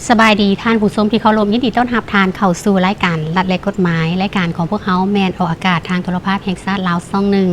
ສະບາຍດີທ່ານຜູ້ຊົມທີ່ເຄົາລົບ, ຍິນດີຕ້ອນຮັບທ່ານເຂົ້າສູ່ລາຍການລັດ ແລະ ກົດໝາຍ. ລາຍການຂອງພວກເຮົາແມ່ນອອກອາກາດທາງໂທລະພາບແຫ່ງຊາດລາວຊ່ອງໜຶ່ງ.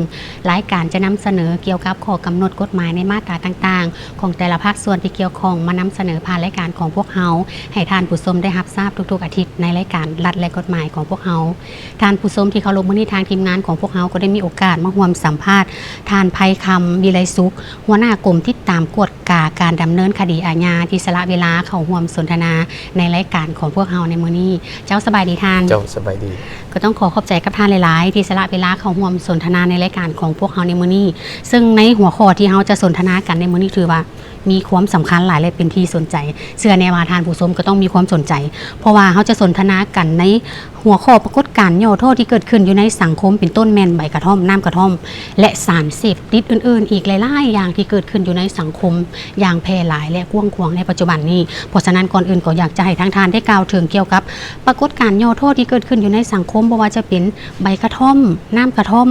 ລາຍການຈະນຳສະເໜີກ່ຽວກັບຂໍ້ກຳນົດກົດໝາຍໃນມາດຕາຕ່າງໆ ຂອງແຕ່ລະພາກສ່ວນທີ່ກ່ຽວຂ້ອງ ມານຳສະເໜີຜ່ານລາຍການຂອງພວກເຮົາ ໃຫ້ທ່ານຜູ້ຊົມໄດ້ຮັບຊາບທຸກໆອາທິດ ໃນລາຍການລັດ ແລະ ກົດໝາຍຂອງພວກເຮົາ. ທ່ານຜູ້ຊົມທີ່ເຄົາລົບ, ມື້ນີ້ທາງທີມງານຂອງພວກເຮົາກໍໄດ້ມີໂອກາດມາຮ່ວມສຳພາດທ່ານ ໄພຄຳ ວິໄລສຸກ ຫົວໜ້າກົມຕິດຕາມກວດກາການດຳເນີນຄະດີອາຍາ ທີ່ສະຫຼະເວລາເຂົ້າຮ່ວມສົນທະນາໃນລາຍການຂອງພວກເຮົາໃນມື້ນີ້. ເຈົ້າ, ສະບາຍດີທ່ານ. ເຈົ້າ, ສະບາຍດີ. ກໍຕ້ອງຂໍຂອບໃຈກັບທ່ານຫຼາຍໆ ທີ່ສະຫຼະເວລາເຂົ້າຮ່ວມສົນທະນາໃນລາຍການຂອງພວກເຮົາໃນມື້ນີ້, ເຊິ່ງໃນຫົວຂໍ້ທີ່ເຮົາຈະສົນທະນາກັນໃນມື້ນີ້ ຖືວ່າມີຄວາມສຳຄັນຫຼາຍ ແລະ ເປັນທີ່ສົນໃຈ. ເຊື່ອແນ່ວ່າທ່ານຜູ້ຊົມກໍຕ້ອງມີຄວາມສົນໃຈ, ເພາະວ່າເຮົາຈະສົນທະນາກັນໃນ ຫົວຂໍ້ປາກົດການຫຍໍ້ທໍ້ທີ່ເກີດຂຶ້ນຢູ່ໃນສັງຄົມ ເປັນຕົ້ນແມ່ນໃບກະທ່ອມ, ນ້ຳກະທ່ອມ ແລະ ສານເສບຕິດອື່ນໆອີກຫຼາຍໆຢ່າງທີ່ເກີດຂຶ້ນຢູ່ໃນສັງຄົມຢ່າງແຜ່ຫຼາຍ ແລະ ກວ້າງຂວາງໃນປັດຈຸບັນນີ້. ເພາະສະນັ້ນ ກ່ອນອື່ນກໍຢາກຈະໃຫ້ທາງທ່ານໄດ້ກ່າວເຖິງກ່ຽວກັບປາກົດການຫຍໍ້ທໍ້ທີ່ເກີດຂຶ້ນຢູ່ໃນສັງຄົມ, ບໍ່ວ່າຈະເປັນໃບກະທ່ອມ, ນ້ຳກະທ່ອມ,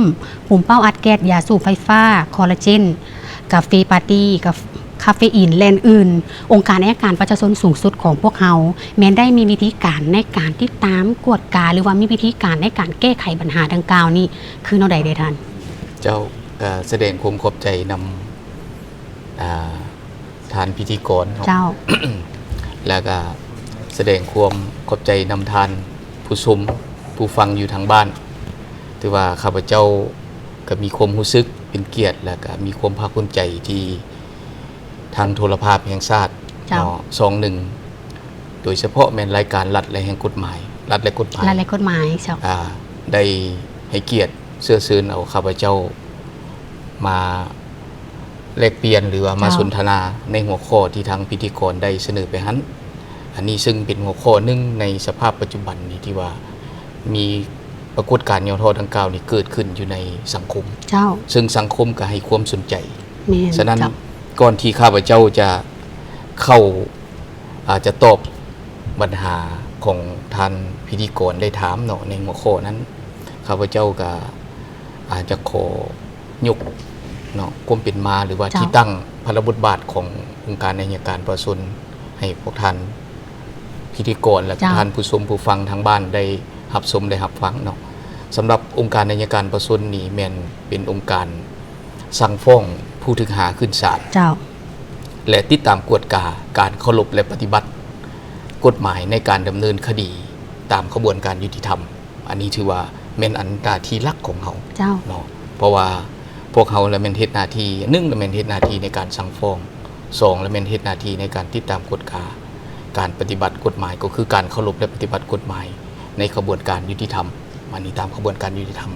ປູມເປົ້າອັດແກັດ, ຢາສູບໄຟຟ້າ, ຄໍລາເຈນ, ກາເຟປາຕີ້, ກາ ຄາເຟອີນ ແລະ ອື່ນໆ. ອົງການໄອຍະການປະຊາຊົນສູງສຸດຂອງພວກເຮົາ ແມ່ນໄດ້ມີວິທີການໃນການຕິດຕາມກວດກາ ຫຼືວ່າມີວິທີການໃນການແກ້ໄຂບັນຫາດັ່ງກ່າວນີ້ຄືແນວໃດເດທ່ານ? ເຈົ້າ, ກະສະແດງຄວາມຂອບໃຈນຳ ອ່າ ທ່ານພິທີກອນເນາະ. ເຈົ້າ. ແລ້ວກະສະແດງຄວາມຂອບໃຈນຳທ່ານຜູ້ຊົມຜູ້ຟັງຢູ່ທາງບ້ານ. ຖືວ່າຂ້າພະເຈົ້າກະມີຄວາມຮູ້ສຶກເປັນກຽດ ແລ້ວກະມີຄວາມພາກພູມໃຈທີ່ ທາງໂທລະພາບແຫ່ງຊາດ ເຈົ້າ ເນາະ ຊ່ອງໜຶ່ງ ໂດຍສະເພາະແມ່ນລາຍການລັດ ແລະ ແຫ່ງກົດໝາຍ, ລັດ ແລະ ກົດໝາຍ, ລັດ ແລະ ກົດໝາຍ ເຈົ້າ ອ່າ ໄດ້ໃຫ້ກຽດເຊື້ອເຊີນເອົາຂ້າພະເຈົ້າມາແລກປ່ຽນ ຫຼືວ່າມາ ເຈົ້າ ສົນທະນາໃນຫົວຂໍ້ທີ່ທາງພິທີກອນໄດ້ສະເໜີໄປຫັ້ນ. ອັນນີ້ເຊິ່ງເປັນຫົວຂໍ້ໜຶ່ງໃນສະພາບປັດຈຸບັນນີ້ ທີ່ວ່າມີປາກົດການຫຍໍ້ທໍ້ດັ່ງກ່າວນີ້ເກີດຂຶ້ນຢູ່ໃນສັງຄົມ ເຈົ້າ ເຊິ່ງສັງຄົມກໍໃຫ້ຄວາມສົນໃຈ. ແມ່ນ ສະນັ້ນ ເຈົ້າ ກ່ອນທີ່ຂ້າພະເຈົ້າຈະເຂົ້າ ອາດຈະຕອບບັນຫາຂອງທ່ານພິທີກອນໄດ້ຖາມເນາະ ໃນຫົວຂໍ້ນັ້ນ, ຂ້າພະເຈົ້າກະອາດຈະຂໍຍົກເນາະ ຄວາມເປັນມາ ຫຼືວ່າ ເຈົ້າ ທີ່ຕັ້ງ ພາລະບົດບາດຂອງອົງການໄອຍະການປະຊາຊົນ ໃຫ້ພວກທ່ານພິທີກອນ ແລະ ເຈົ້າ ທ່ານຜູ້ຊົມຜູ້ຟັງທາງບ້ານໄດ້ຮັບຊົມໄດ້ຮັບຟັງເນາະ. ສຳລັບອົງການໄອຍະການປະຊາຊົນນີ້ແມ່ນເປັນອົງການ ສັ່ງຟ້ອງຜູ້ຖືກຫາຂຶ້ນສານ ເຈົ້າ ແລະ ຕິດຕາມກວດກາການເຄົາລົບ ແລະ ປະຕິບັດກົດໝາຍໃນການດຳເນີນຄະດີຕາມຂະບວນການຍຸຕິທຳ. ອັນນີ້ຖືວ່າແມ່ນອັນໜ້າທີ່ຫຼັກຂອງເຮົາ ເຈົ້າ ເນາະ ເພາະວ່າພວກເຮົາລະແມ່ນເຮັດໜ້າທີ່ ໜຶ່ງລະແມ່ນເຮັດໜ້າທີ່ໃນການສັ່ງຟ້ອງ, ສອງລະແມ່ນເຮັດໜ້າທີ່ໃນການຕິດຕາມກວດກາການປະຕິບັດກົດໝາຍ ກໍຄືການເຄົາລົບ ແລະ ປະຕິບັດກົດໝາຍໃນຂະບວນການຍຸຕິທຳ. ອັນນີ້ຕາມຂະບວນການຍຸຕິທຳ.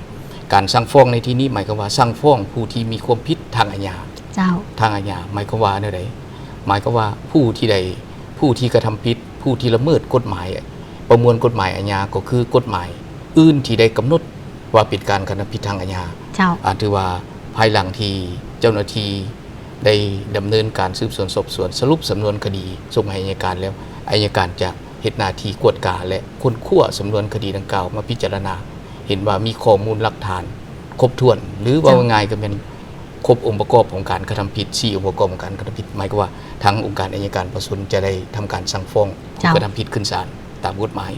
ການສັ່ງຟ້ອງໃນທີ່ນີ້ໝາຍຄວາມວ່າສັ່ງຟ້ອງຜູ້ທີ່ມີຄວາມຜິດທາງອາຍາ. ເຈົ້າ. ທາງອາຍາໝາຍຄວາມວ່າແນວໃດ? ໝາຍຄວາມວ່າຜູ້ທີ່ໄດ້ ຜູ້ທີ່ກະທຳຜິດ ຜູ້ທີ່ລະເມີດກົດໝາຍ ປະມວນກົດໝາຍອາຍາ ກໍຄືກົດໝາຍອື່ນທີ່ໄດ້ກຳນົດວ່າເປັນການກະທຳຜິດທາງອາຍາ. ເຈົ້າ. ອາ ຖືວ່າພາຍຫຼັງທີ່ເຈົ້າໜ້າທີ່ໄດ້ດຳເນີນການສືບສວນສອບສວນ ສະຫຼຸບສຳນວນຄະດີສົ່ງໃຫ້ອັຍການແລ້ວ ອັຍການຈະ ເຮັດໜ້າທີ່ກວດກາ ແລະ ຄົ້ນຄວ້າສຳນວນຄະດີດັ່ງກ່າວມາພິຈາລະນາ ເຫັນວ່າມີຂໍ້ມູນຫຼັກຖານຄົບຖ້ວນ ຫຼື ເຈົ້າ ເວົ້າງ່າຍໆກໍແມ່ນຄົບອົງປະກອບຂອງການກະທຳຜິດ ສີ່ອົງປະກອບຂອງການກະທຳຜິດ ໝາຍຄວາມວ່າທາງອົງການໄອຍະການປະຊາຊົນຈະໄດ້ທຳການສັ່ງຟ້ອງ ເຈົ້າ ຜູ້ກະທຳຜິດຂຶ້ນສານຕາມກົດໝາຍ.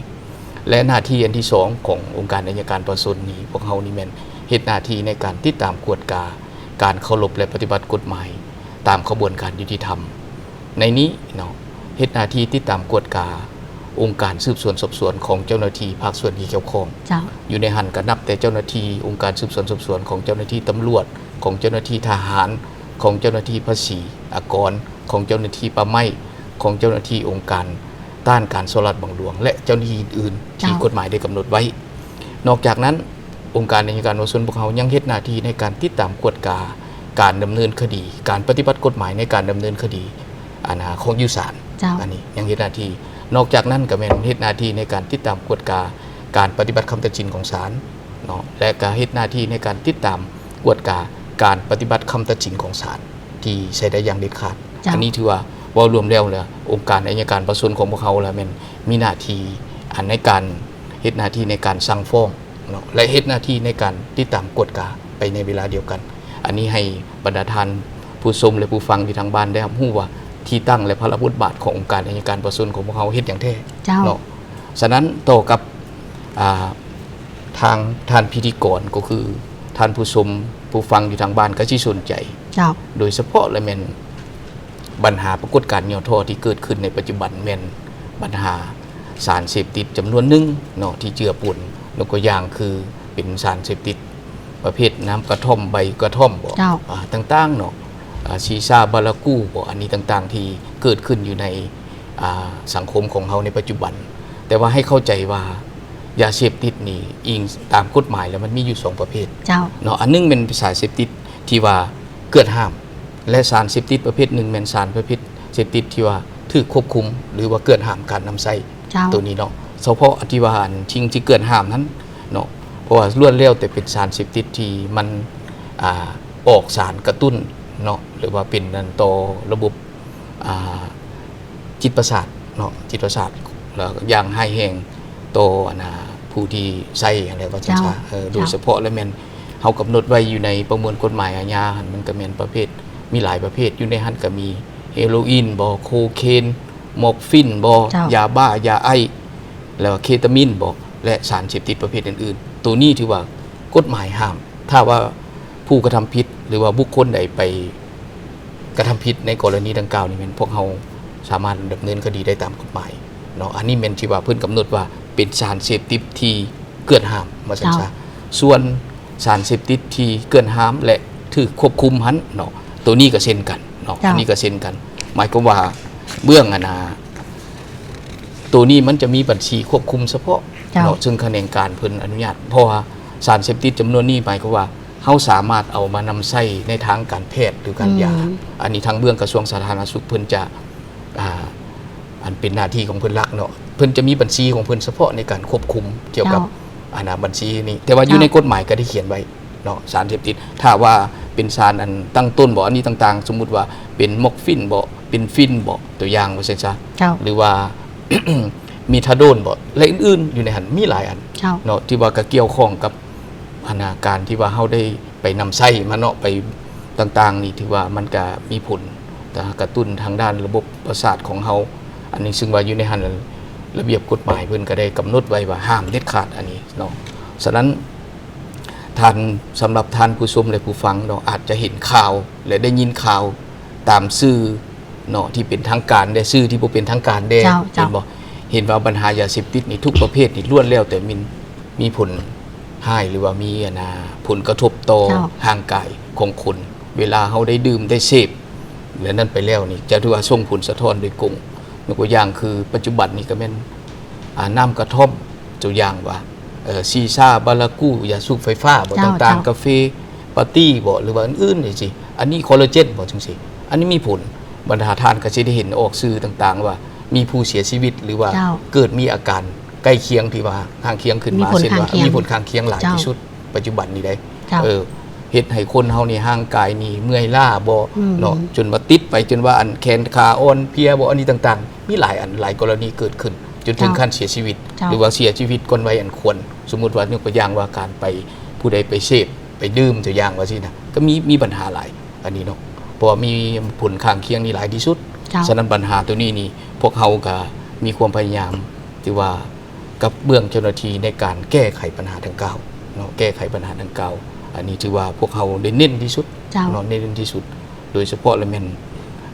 ແລະ ໜ້າທີ່ອັນທີສອງຂອງອົງການໄອຍະການປະຊາຊົນນີ້ ພວກເຮົານີ້ແມ່ນເຮັດໜ້າທີ່ໃນການຕິດຕາມກວດກາການເຄົາລົບ ແລະ ປະຕິບັດກົດໝາຍຕາມຂະບວນການຍຸຕິທຳ. ໃນນີ້ເນາະ ເຮັດໜ້າທີ່ຕິດຕາມກວດກາອົງການສືບສວນສອບສວນຂອງເຈົ້າໜ້າທີ່ພາກສ່ວນທີ່ກ່ຽວຂ້ອງ. ເຈົ້າ. ຢູ່ໃນຫັ້ນກະນັບແຕ່ເຈົ້າໜ້າທີ່ອົງການສືບສວນສອບສວນ ຂອງເຈົ້າໜ້າທີ່ຕຳຫຼວດ ຂອງເຈົ້າໜ້າທີ່ທະຫານ ຂອງເຈົ້າໜ້າທີ່ພາສີອາກອນ ຂອງເຈົ້າໜ້າທີ່ປ່າໄມ້ ຂອງເຈົ້າໜ້າທີ່ອົງການຕ້ານການສໍ້ລາດບັງຫຼວງ ແລະ ເຈົ້າໜ້າທີ່ອື່ນໆ ເຈົ້າ ທີ່ກົດໝາຍໄດ້ກຳນົດໄວ້. ນອກຈາກນັ້ນ ອົງການໄອຍະການປະຊາຊົນພວກເຮົາຍັງເຮັດໜ້າທີ່ໃນການຕິດຕາມກວດກາການດຳເນີນຄະດີ ການປະຕິບັດກົດໝາຍໃນການດຳເນີນຄະດີ ອັນນາ ຂອງຢູ່ສານ. ເຈົ້າ. ອັນນີ້ຍັງເຮັດໜ້າທີ່. ນອກຈາກນັ້ນກະແມ່ນເຮັດໜ້າທີ່ໃນການຕິດຕາມກວດກາການປະຕິບັດຄຳຕັດສິນຂອງສານເນາະ ແລະ ກະເຮັດໜ້າທີ່ໃນການຕິດຕາມກວດກາການປະຕິບັດຄຳຕັດສິນຂອງສານທີ່ໃຊ້ໄດ້ຢ່າງເດັດຂາດ. ເຈົ້າ. ອັນນີ້ຖືວ່າເວົ້າລວມແລ້ວລະ ອົງການໄອຍະການປະຊາຊົນຂອງພວກເຮົາລະແມ່ນມີໜ້າທີ່ ອັນ ໃນການເຮັດໜ້າທີ່ໃນການສັ່ງຟ້ອງ ເນາະ ແລະ ເຮັດໜ້າທີ່ໃນການຕິດຕາມກວດກາໄປໃນເວລາດຽວກັນ. ອັນນີ້ໃຫ້ບັນດາທ່ານຜູ້ຊົມ ແລະ ຜູ້ຟັງທີ່ທາງບ້ານໄດ້ຮັບຮູ້ວ່າ ທີ່ຕັ້ງ ແລະ ພາລະບົດບາດຂອງອົງການໄອຍະການປະຊາຊົນຂອງພວກເຮົາເຮັດຫຍັງແທ້ ເຈົ້າ ເນາະ. ສະນັ້ນ ຕໍ່ກັບ ອ່າ ທາງທ່ານພິທີກອນ ກໍຄືທ່ານຜູ້ຊົມຜູ້ຟັງຢູ່ທາງບ້ານກໍຊິສົນໃຈ ເຈົ້າ ໂດຍສະເພາະລະແມ່ນບັນຫາປາກົດການຫຍໍ້ທໍ້ທີ່ເກີດຂຶ້ນໃນປັດຈຸບັນ ແມ່ນບັນຫາສານເສບຕິດຈຳນວນໜຶ່ງເນາະ ທີ່ເຈືອປົນ ຍົກຕົວຢ່າງຄືເປັນສານເສບຕິດ ປະເພດນ້ຳກະທ່ອມ ໃບກະທ່ອມບໍ ເຈົ້າ ອາ ຕ່າງໆເນາະ ອາ ຊີຊາ ບາລາກູບໍ ອັນນີ້ຕ່າງໆ ທີ່ເກີດຂຶ້ນຢູ່ໃນ ອາ ສັງຄົມຂອງເຮົາໃນປັດຈຸບັນ. ແຕ່ວ່າໃຫ້ເຂົ້າໃຈວ່າ ຢາເສບຕິດນີ້ ອີງຕາມກົດໝາຍແລ້ວ ມັນມີຢູ່ສອງປະເພດ ເຈົ້າ ເນາະ. ອັນໜຶ່ງແມ່ນສານເສບຕິດທີ່ວ່າເກືອດຫ້າມ ແລະ ສານເສບຕິດປະເພດໜຶ່ງແມ່ນສານປະເພດເສບຕິດທີ່ວ່າຖືກຄວບຄຸມ ຫຼືວ່າເກືອດຫ້າມການນຳໃຊ້ ເຈົ້າ ໂຕນີ້ເນາະ. ສະເພາະອັນທີ່ວ່າອັນສິ່ງທີ່ເກືອດຫ້າມນັ້ນເນາະ ເພາະວ່າລ້ວນແລ້ວແຕ່ເປັນສານເສບຕິດທີ່ມັນ ອ່າ ອອກສານກະຕຸ້ນເນາະ ຫຼືວ່າເປັນອັນຕໍ່ລະບົບ ອ່າ ຈິດປະສາດເນາະ ຈິດປະສາດ ແລ້ວຢ່າງຮ້າຍແຮງຕໍ່ອັນນ່າ ຜູ້ທີ່ໃຊ້ຫັ້ນແຫຼະ ວ່າຊັ້ນຊະ. ເຈົ້າ ເອີ ໂດຍສະເພາະແລ້ວແມ່ນເຮົາກຳນົດໄວ້ຢູ່ໃນປະມວນກົດໝາຍອາຍາຫັ້ນ ມັນກໍແມ່ນປະເພດ ມີຫຼາຍປະເພດ ຢູ່ໃນຫັ້ນກໍມີເຮໂຣອີນບໍ ໂຄເຄນ ມໍຟີນບໍ ເຈົ້າ ຢາບ້າ ຢາໄອ ແລ້ວເຄຕາມິນບໍ ແລະ ສານເສບຕິດປະເພດອື່ນໆ. ໂຕນີ້ຖືວ່າກົດໝາຍຫ້າມ ຖ້າວ່າຜູ້ກະທຳຜິດ ຫຼືວ່າບຸກຄົນໃດໄປກະທຳຜິດໃນກໍລະນີດັ່ງກ່າວນີ້ ແມ່ນພວກເຮົາສາມາດດຳເນີນຄະດີໄດ້ຕາມກົດໝາຍເນາະ. ອັນນີ້ແມ່ນທີ່ວ່າເພິ່ນກຳນົດວ່າເປັນສານເສບຕິດທີ່ເກືອດຫ້າມ ວ່າຊັ້ນຊະ. ເຈົ້າ ສ່ວນສານເສບຕິດທີ່ເກືອດຫ້າມ ແລະ ຖືກຄວບຄຸມຫັ້ນເນາະ ໂຕນີ້ກໍເຊັ່ນກັນເນາະ. ເຈົ້າ ອັນນີ້ກໍເຊັ່ນກັນ ໝາຍຄວາມວ່າເບື້ອງອັນນ່າ ໂຕນີ້ມັນຈະມີບັນຊີຄວບຄຸມສະເພາະ ເຈົ້າ ເນາະ ເຊິ່ງຂະແໜງການເພິ່ນອະນຸຍາດ ເພາະວ່າສານເສບຕິດຈຳນວນນີ້ ໝາຍຄວາມວ່າເຮົາສາມາດເອົາມານຳໃຊ້ໃນທາງການແພດ ຫຼື ການຢາ. ອືມ ອັນນີ້ທາງເບື້ອງກະຊວງສາທາລະນະສຸກ ເພິ່ນຈະ ອ່າ ອັນເປັນໜ້າທີ່ຂອງເພິ່ນຫຼັກເນາະ ເພິ່ນຈະມີບັນຊີຂອງເພິ່ນສະເພາະໃນການຄວບຄຸມກ່ຽວກັບ ເຈົ້າ ອັນນ່າ ບັນຊີນີ້. ແຕ່ວ່າຢູ່ ເຈົ້າ ໃນກົດໝາຍກໍໄດ້ຂຽນໄວ້ເນາະ ສານເສບຕິດ ຖ້າວ່າເປັນສານອັນຕັ້ງຕົ້ນບໍ ອັນນີ້ຕ່າງໆ ສົມມຸດວ່າເປັນມໍຟີນບໍ ເປັນຟິນບໍ ຕົວຢ່າງວ່າຊັ້ນຊະ ເຈົ້າ ຫຼືວ່າ ເມທາໂດນບໍ ແລະ ອື່ນໆ ຢູ່ໃນຫັ້ນມີຫຼາຍອັນ ເຈົ້າ ເນາະ ທີ່ວ່າກໍກ່ຽວຂ້ອງກັບ ອັນນ່າ ການທີ່ວ່າເຮົາໄດ້ໄປນຳໃຊ້ມາເນາະ ໄປຕ່າງໆນີ້ ຖືວ່າມັນກະມີຜົນກະຕຸ້ນທາງດ້ານລະບົບປະສາດຂອງເຮົາ. ອັນນີ້ເຊິ່ງວ່າຢູ່ໃນຫັ້ນ ລະບຽບກົດໝາຍເພິ່ນກະໄດ້ກຳນົດໄວ້ວ່າຫ້າມເດັດຂາດ ອັນນີ້ເນາະ. ສະນັ້ນ ທ່ານ ສຳລັບທ່ານຜູ້ຊົມ ແລະ ຜູ້ຟັງເນາະ ອາດຈະເຫັນຂ່າວ ແລະ ໄດ້ຍິນຂ່າວຕາມສື່ເນາະ ທີ່ເປັນທາງການແດ່ ສື່ທີ່ບໍ່ເປັນທາງການແດ່ ເຈົ້າ ເຈົ້າ ເຫັນບໍ່? ເຫັນວ່າບັນຫາຢາເສບຕິດນີ້ ທຸກປະເພດນີ້ ລ້ວນແລ້ວແຕ່ມີ ມີຜົນຮ້າຍ ຫຼືວ່າມີອັນນ່າ ຜົນກະທົບຕໍ່ ເຈົ້າ ຮ່າງກາຍຂອງຄົນ. ເວລາເຮົາໄດ້ດື່ມໄດ້ເສບ ແລະ ນັ້ນໄປແລ້ວນີ້ ຈະຖືວ່າສົ່ງຜົນສະທ້ອນໂດຍກົງ. ຍົກຕົວຢ່າງຄືປັດຈຸບັນນີ້ກໍແມ່ນ ອ່າ ນ້ຳກະທ່ອມ ຕົວຢ່າງວ່າ ເອີ ຊີຊາ ບາລາກູ ຢາສູບໄຟຟ້າບໍ ເຈົ້າ ຕ່າງໆ ເຈົ້າ ກາເຟ ປາຕີ້ບໍ ຫຼືວ່າອື່ນໆ ຈັ່ງຊີ້ ອັນນີ້ຄໍລາເຈນບໍ ຈັ່ງຊີ້ ອັນນີ້ມີຜົນ. ບັນດາທ່ານກໍຊິໄດ້ເຫັນອອກສື່ຕ່າງໆ ວ່າມີຜູ້ເສຍຊີວິດ ຫຼືວ່າ ເຈົ້າ ເກີດມີອາການໃກ້ຄຽງທີ່ວ່າຂ້າງຄຽງຂຶ້ນມາ ມີຜົນ ເຊັ່ນວ່າ ຂ້າງຄຽງ ມີຜົນຂ້າງຄຽງຫຼາຍ ເຈົ້າ ທີ່ສຸດປັດຈຸບັນນີ້ໄດ໋. ເຈົ້າ ເອີ ເຮັດໃຫ້ຄົນເຮົານີ້ຮ່າງກາຍນີ້ເມື່ອຍລ້າບໍ ອືມ ເນາະ ຈົນວ່າຕິດໄປ ຈົນວ່າອັນແຂນຂາອ່ອນເພຍບໍ ອັນນີ້ຕ່າງໆ ມີຫຼາຍອັນ ຫຼາຍກໍລະນີເກີດຂຶ້ນ ຈົນເຖິງ ເຈົ້າ ຂັ້ນເສຍຊີວິດ ເຈົ້າ ຫຼືວ່າເສຍຊີວິດກ່ອນໄວອັນຄວນ. ສົມມຸດວ່າ ຍົກຕົວຢ່າງວ່າ ການໄປ ຜູ້ໃດໄປເສບ ໄປດື່ມ ຕົວຢ່າງວ່າຊີ້ນະ ກໍມີ ມີບັນຫາຫຼາຍ ອັນນີ້ເນາະ ເພາະວ່າມີຜົນຂ້າງຄຽງນີ້ຫຼາຍທີ່ສຸດ. ເຈົ້າ ສະນັ້ນບັນຫາໂຕນີ້ນີ້ ພວກເຮົາກໍມີຄວາມພະຍາຍາມ ທີ່ວ່າ ກັບເບື້ອງເຈົ້າໜ້າທີ່ໃນການແກ້ໄຂບັນຫາດັ່ງກ່າວເນາະ ແກ້ໄຂບັນຫາດັ່ງກ່າວ. ອັນນີ້ຖືວ່າພວກເຮົາໄດ້ເນັ້ນທີ່ສຸດ ເຈົ້າ ເນາະ ເນັ້ນທີ່ສຸດ ໂດຍສະເພາະລະແມ່ນ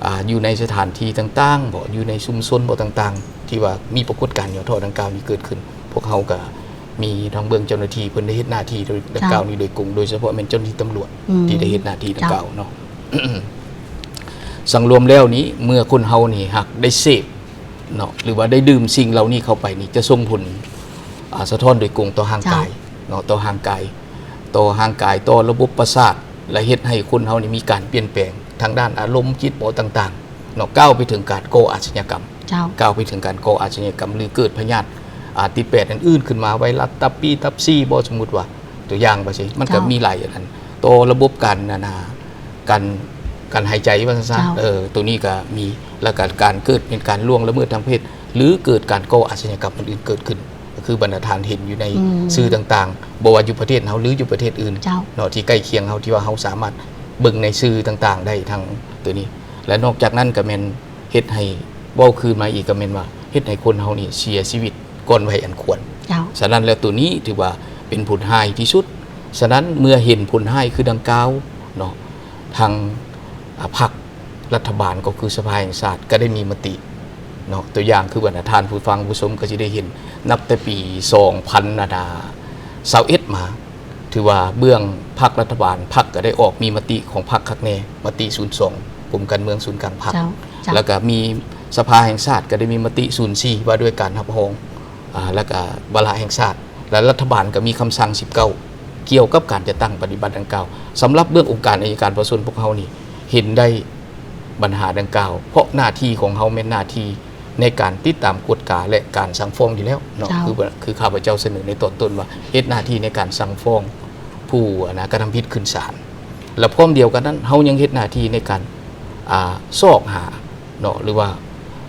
ອ່າ ຢູ່ໃນສະຖານທີ່ຕ່າງໆບໍ ຢູ່ໃນຊຸມຊົນບໍຕ່າງໆ ທີ່ວ່າມີປາກົດການຫຍໍ້ທໍ້ດັ່ງກ່າວນີ້ເກີດຂຶ້ນ ພວກເຮົາກະມີທາງເບື້ອງເຈົ້າໜ້າທີ່ເພິ່ນໄດ້ເຮັດໜ້າທີ່ໂດຍ ເຈົ້າ ດັ່ງກ່າວນີ້ໂດຍກົງ ໂດຍສະເພາະແມ່ນເຈົ້າໜ້າທີ່ຕຳຫຼວດ ອືມ ທີ່ໄດ້ເຮັດໜ້າທີ່ດັ່ງກ່າວເນາະ. ເຈົ້າ ສັງລວມແລ້ວນີ້ ເມື່ອຄົນເຮົານີ້ຫາກໄດ້ເສບ ເນາະ ຫຼືວ່າໄດ້ດື່ມສິ່ງເຫຼົ່ານີ້ເຂົ້າໄປນີ້ ຈະສົ່ງຜົນ ອາ ສະທ້ອນໂດຍກົງຕໍ່ຮ່າງກາຍ ເຈົ້າ ເນາະ ຕໍ່ຮ່າງກາຍ ຕໍ່ຮ່າງກາຍ ຕໍ່ລະບົບປະສາດ ແລະ ເຮັດໃຫ້ຄົນເຮົານີ້ມີການປ່ຽນແປງທາງດ້ານອາລົມ ຈິດບໍຕ່າງໆ ເນາະ ກ້າວໄປເຖິງການກໍ່ອາຊະຍາກຳ ເຈົ້າ ກ້າວໄປເຖິງການກໍ່ອາຊະຍາກຳ ຫຼື ເກີດພະຍາດ ອາ ຕິດແປດອັນອື່ນຂຶ້ນມາ ໄວຣັສຕັບປີ້ ຕັບຊີບໍ ສົມມຸດວ່າ ຕົວຢ່າງວ່າຊີ້ ມັນກໍ ເຈົ້າ ມີຫຼາຍອັນ ຕໍ່ລະບົບການ ອັນນ່າ ການ ການຫາຍໃຈວ່າຊັ້ນຊະ ເຈົ້າ ເອີ ໂຕນີ້ກໍມີ ແລ້ວກໍການເກີດເປັນການລ່ວງລະເມີດທາງເພດ ຫຼື ເກີດການກໍ່ອາຊະຍາກຳອັນອື່ນເກີດຂຶ້ນ ກໍຄືບັນດາທ່ານເຫັນຢູ່ໃນ ອືມ ສື່ຕ່າງໆ ບໍ່ວ່າຢູ່ປະເທດເຮົາ ຫຼື ຢູ່ປະເທດອື່ນ ເຈົ້າ ເນາະ ທີ່ໃກ້ຄຽງເຮົາ ທີ່ວ່າເຮົາສາມາດເບິ່ງໃນສື່ຕ່າງໆໄດ້ ທັງໂຕນີ້ ແລະ ນອກຈາກນັ້ນກໍແມ່ນ ເຮັດໃຫ້ ເວົ້າຄືນມາອີກກໍແມ່ນວ່າ ເຮັດໃຫ້ຄົນເຮົານີ້ເສຍຊີວິດກ່ອນໄວອັນຄວນ. ເຈົ້າ. ສະນັ້ນແລ້ວ ໂຕນີ້ຖືວ່າເປັນຜົນຮ້າຍທີ່ສຸດ. ສະນັ້ນເມື່ອເຫັນຜົນຮ້າຍຄືດັ່ງກ່າວເນາະ ທາງ ອາ ພັກລັດຖະບານ ກໍຄືສະພາແຫ່ງຊາດ ກໍໄດ້ມີມະຕິເນາະ. ຕົວຢ່າງຄືວ່າ ທ່ານຜູ້ຟັງຜູ້ຊົມກໍຊິໄດ້ເຫັນ ນັບແຕ່ປີສອງພັນຊາວເອັດມາ ຖືວ່າເບື້ອງພັກລັດຖະບານ ພັກກໍໄດ້ອອກມີມະຕິຂອງພັກຄັກແນ່ ມະຕິສູນສອງ ກົມການເມືອງສູນກາງພັກ. ເຈົ້າ ເຈົ້າ. ແລ້ວກໍມີສະພາແຫ່ງຊາດ ກໍໄດ້ມີມະຕິສູນສີ່ ວ່າດ້ວຍການຮັບຮອງ ອາ ແລ້ວກໍວາລະແຫ່ງຊາດ ແລະ ລັດຖະບານກໍມີຄຳສັ່ງສິບເກົ້າ ກ່ຽວກັບການຈັດຕັ້ງປະຕິບັດດັ່ງກ່າວ. ສຳລັບເບື້ອງອົງການໄອຍະການປະຊາຊົນພວກເຮົານີ້ ເຫັນໄດ້ບັນຫາດັ່ງກ່າວ ເພາະໜ້າທີ່ຂອງເຮົາແມ່ນໜ້າທີ່ ໃນການຕິດຕາມກວດກາ ແລະ ການສັ່ງຟ້ອງຢູ່ແລ້ວເນາະ. ເຈົ້າ. ຄືວ່າ ຄືຂ້າພະເຈົ້າສະເໜີໃນຕອນຕົ້ນວ່າ ເຮັດໜ້າທີ່ໃນການສັ່ງຟ້ອງຜູ້ ອາ ນາ ກະທຳຜິດຂຶ້ນສານ ແລະ ພ້ອມດຽວກັນນັ້ນ ເຮົາຍັງເຮັດໜ້າທີ່ໃນການ ອາ ຊອກຫາເນາະ ຫຼືວ່າ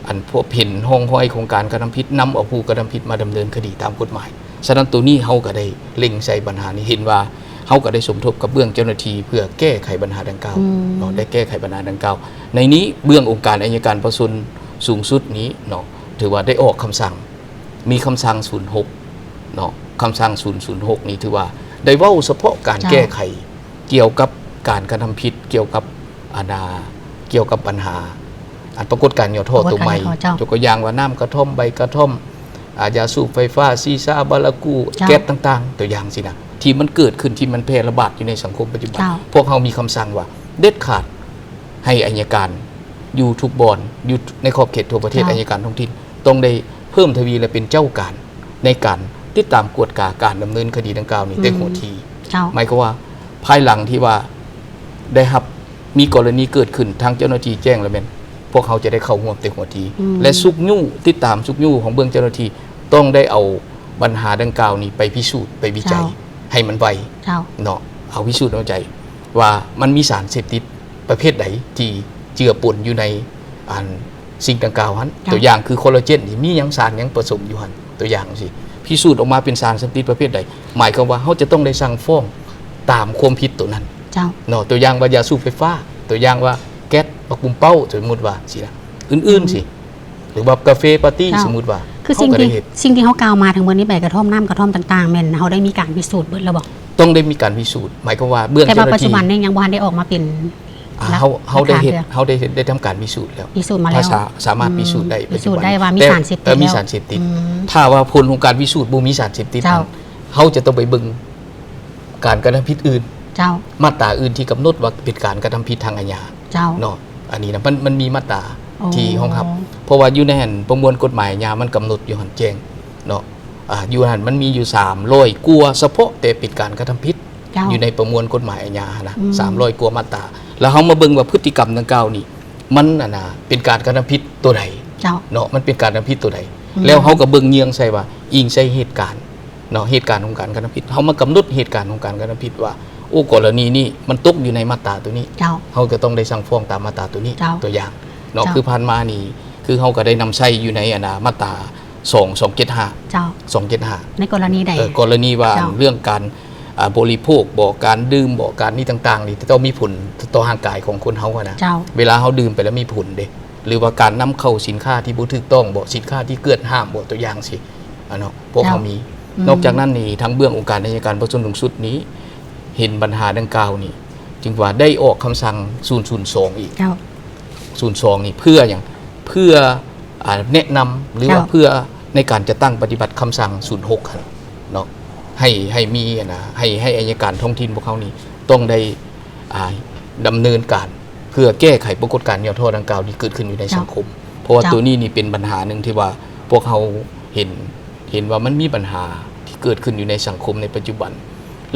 ອັນ ພົບເຫັນຮ່ອງຮອຍຂອງການກະທຳຜິດ ນຳເອົາຜູ້ກະທຳຜິດມາດຳເນີນຄະດີຕາມກົດໝາຍ. ສະນັ້ນ ໂຕນີ້ເຮົາກໍໄດ້ເລັງໃສ່ບັນຫານີ້ ເຫັນວ່າເຮົາກໍໄດ້ສົມທົບກັບເບື້ອງເຈົ້າໜ້າທີ່ ເພື່ອແກ້ໄຂບັນຫາດັ່ງກ່າວ ອືມ ເນາະ ໄດ້ແກ້ໄຂບັນຫາດັ່ງກ່າວ. ໃນນີ້ເບື້ອງອົງການໄອຍະການປະຊາຊົນສູງສຸດນີ້ເນາະ ຖືວ່າໄດ້ອອກຄຳສັ່ງ ມີຄຳສັ່ງສູນຫົກເນາະ ຄຳສັ່ງສູນ ສູນຫົກນີ້ ຖືວ່າໄດ້ເວົ້າສະເພາະການ ເຈົ້າ ແກ້ໄຂກ່ຽວກັບການກະທຳຜິດ ກ່ຽວກັບ ອັນ ອາ ກ່ຽວກັບບັນຫາ ອັນ ປາກົດການຫຍໍ້ທໍ້ໂຕໃໝ່ ເຈົ້າ ຍົກຕົວຢ່າງວ່າ ນ້ຳກະທ່ອມ ໃບກະທ່ອມ ອາ ຢາສູບໄຟຟ້າ ຊີຊາ ບາລາກູ ເຈົ້າ ແກັດຕ່າງໆ ຕົວຢ່າງຊີ້ນະ ທີ່ມັນເກີດຂຶ້ນ ທີ່ມັນແຜ່ລະບາດຢູ່ໃນສັງຄົມປັດຈຸບັນ. ເຈົ້າ. ພວກເຮົາມີຄຳສັ່ງວ່າ ເດັດຂາດໃຫ້ໄອຍະການຢູ່ທຸກບ່ອນ ຢູ່ໃນຂອບເຂດທົ່ວປະເທດ ເຈົ້າ ໄອຍະການທ້ອງຖິ່ນ ຕ້ອງໄດ້ເພີ່ມທະວີ ແລະ ເປັນເຈົ້າການໃນການຕິດຕາມກວດກາການດຳເນີນຄະດີດັ່ງກ່າວນີ້ ອືມ ແຕ່ຫົວທີ. ເຈົ້າ. ໝາຍຄວາມວ່າ ພາຍຫຼັງທີ່ວ່າໄດ້ຮັບ ມີກໍລະນີເກີດຂຶ້ນ ທາງເຈົ້າໜ້າທີ່ແຈ້ງແລ້ວແມ່ນ ພວກເຮົາຈະໄດ້ເຂົ້າຮ່ວມແຕ່ຫົວທີ ອືມ ແລະ ຊຸກຍູ້ ຕິດຕາມຊຸກຍູ້ຂອງເບື້ອງເຈົ້າໜ້າທີ່ ຕ້ອງໄດ້ເອົາບັນຫາດັ່ງກ່າວນີ້ໄປພິສູດ ໄປວິໄຈ ເຈົ້າ ໃຫ້ມັນໄວ ເຈົ້າ ເນາະ ເອົາພິສູດໃຫ້ມັນໄວ ວ່າມັນມີສານເສບຕິດປະເພດໃດທີ່ເຈືອປົນຢູ່ໃນ ອັນ ສິ່ງດັ່ງກ່າວຫັ້ນ. ເຈົ້າ. ຕົວຢ່າງຄືຄໍລາເຈນນີ້ ມີຫຍັງ ສານຫຍັງປະສົມຢູ່ຫັ້ນ ຕົວຢ່າງຊີ້ ພິສູດອອກມາເປັນສານເສບຕິດປະເພດໃດ ໝາຍຄວາມວ່າເຮົາຈະຕ້ອງໄດ້ສັ່ງຟ້ອງຕາມຄວາມຜິດໂຕນັ້ນ. ເຈົ້າ. ເນາະ ຕົວຢ່າງວ່າຢາສູບໄຟຟ້າ ຕົວຢ່າງວ່າແກັດ ໝາກບຸມເປົ້າ ສົມມຸດວ່າຊີ້ນະ ອື່ນໆ ອືມ ຊີ້ ຫຼືວ່າກາເຟປາຕີ້ ເຈົ້າ ສົມມຸດວ່າ ຄືສິ່ງທີ່ ເຮົາກໍໄດ້ເຮັດ ສິ່ງທີ່ເຮົາກ່າວມາທັງໝົດນີ້ ໃບກະທ່ອມ ນ້ຳກະທ່ອມຕ່າງໆ ແມ່ນເຮົາໄດ້ມີການພິສູດເບິດແລ້ວບໍ່? ຕ້ອງໄດ້ມີການພິສູດ ໝາຍຄວາມວ່າເບື້ອງເຈົ້າໜ້າທີ່ ແຕ່ວ່າປັດຈຸບັນນີ້ຍັງບໍ່ທັນໄດ້ອອກມາເປັນ ອາ ເຮົາ ເຮົາໄດ້ເຮັດ ເຮົາໄດ້ເຮັດ ໄດ້ທຳການພິສູດແລ້ວ ພິສູດມາແລ້ວ ພາສາ ສາມາດ ອືມ ພິສູດໄດ້ ພິສູດໄດ້ວ່າມີ ປັດຈຸບັນ ສານເສບຕິດ ແຕ່ ເອີ ມີ ແລ້ວ ສານເສບຕິດ ອືມ ຖ້າວ່າຜົນຂອງການພິສູດບໍ່ມີສານເສບຕິດ ເຈົ້າ ນັ້ນ ເຮົາຈະຕ້ອງໄປເບິ່ງການກະທຳຜິດອື່ນ ເຈົ້າ ມາດຕາອື່ນທີ່ກຳນົດວ່າເປັນການກະທຳຜິດທາງອາຍາ ເຈົ້າ ເນາະ ອັນນີ້ນະ ມັນ ມັນມີມາດຕາ ອໍ ທີ່ຮອງຮັບ ເພາະວ່າຢູ່ໃນຫັ້ນ ປະມວນກົດໝາຍອາຍາ ມັນກຳນົດຢູ່ຫັ້ນແຈ້ງເນາະ ອາ ຢູ່ຫັ້ນມັນມີຢູ່ສາມຮ້ອຍກວ່າ ສະເພາະແຕ່ເປັນການກະທຳຜິດ ເຈົ້າ ຢູ່ໃນປະມວນກົດໝາຍອາຍາຫັ້ນນະ ອືມ ສາມຮ້ອຍກວ່າມາດຕາ ແລ້ວເຮົາມາເບິ່ງວ່າພຶດຕິກຳດັ່ງກ່າວນີ້ ມັນ ອັນນະ ເປັນການກະທຳຜິດໂຕໃດ ເຈົ້າ ເນາະ ມັນເປັນການກະທຳຜິດໂຕໃດ ອືມ ແລ້ວເຮົາກໍເບິ່ງເຍືອງໃສ່ວ່າ ອີງໃສ່ເຫດການເນາະ ເຫດການຂອງການກະທຳຜິດ ເຮົາມາກຳນົດເຫດການຂອງການກະທຳຜິດວ່າ ໂອ້ ກໍລະນີນີ້ມັນຕົກຢູ່ໃນມາດຕາໂຕນີ້ ເຈົ້າ ເຮົາກໍຕ້ອງໄດ້ສັ່ງຟ້ອງຕາມມາດຕາໂຕນີ້ ເຈົ້າ ຕົວຢ່າງເນາະ ເຈົ້າ ຄືຜ່ານມານີ້ ຄືເຮົາກໍໄດ້ນຳໃຊ້ຢູ່ໃນ ອັນນະ ມາດຕາ ສອງ ສອງເຈັດຫ້າ ເຈົ້າ ສອງເຈັດຫ້າ ໃນກໍລະນີໃດ ເອີ ກໍລະນີວ່າ ເຈົ້າ ເລື່ອງການ ອາ ບໍລິໂພກບໍ ການດື່ມບໍ ການນີ້ຕ່າງໆນີ້ ຕ້ອງມີຜົນຕໍ່ຮ່າງກາຍຂອງຄົນເຮົາຫັ້ນນະ ເຈົ້າ ເວລາເຮົາດື່ມໄປແລ້ວມີຜົນເດ້ ຫຼືວ່າການນຳເຂົ້າສິນຄ້າທີ່ບໍ່ຖືກຕ້ອງບໍ ສິນຄ້າທີ່ເກືອດຫ້າມບໍ ຕົວຢ່າງຊີ້ ອາ ເນາະ ພວກເຮົາ ເຈົ້າ ມີ ອືມ ນອກຈາກນັ້ນນີ້ ທາງເບື້ອງອົງການໄອຍະການປະຊາຊົນສູງສຸດນີ້ ເຫັນບັນຫາດັ່ງກ່າວນີ້ ຈຶ່ງວ່າໄດ້ອອກຄຳສັ່ງສູນສອງອີກ ເຈົ້າ ສູນສອງນີ້ເພື່ອຫຍັງ? ເພື່ອ ອາ ແນະນຳ ຫຼືວ່າ ເຈົ້າ ເພື່ອໃນການຈັດຕັ້ງປະຕິບັດຄຳສັ່ງສູນຫົກຫັ້ນເນາະ ໃຫ້ ໃຫ້ມີ ອັນນະ ໃຫ້ ໃຫ້ໄອຍະການທ້ອງຖິ່ນພວກເຮົານີ້ຕ້ອງໄດ້ ອາ ດຳເນີນການເພື່ອແກ້ໄຂປາກົດການຫຍໍ້ທໍ້ດັ່ງກ່າວທີ່ເກີດຂຶ້ນຢູ່ໃນ ເຈົ້າ ສັງຄົມ ເພາະວ່າ ເຈົ້າ ໂຕນີ້ນີ້ເປັນບັນຫາໜຶ່ງທີ່ວ່າພວກເຮົາເຫັນ ເຫັນວ່າມັນມີບັນຫາທີ່ເກີດຂຶ້ນຢູ່ໃນສັງຄົມໃນປັດຈຸບັນ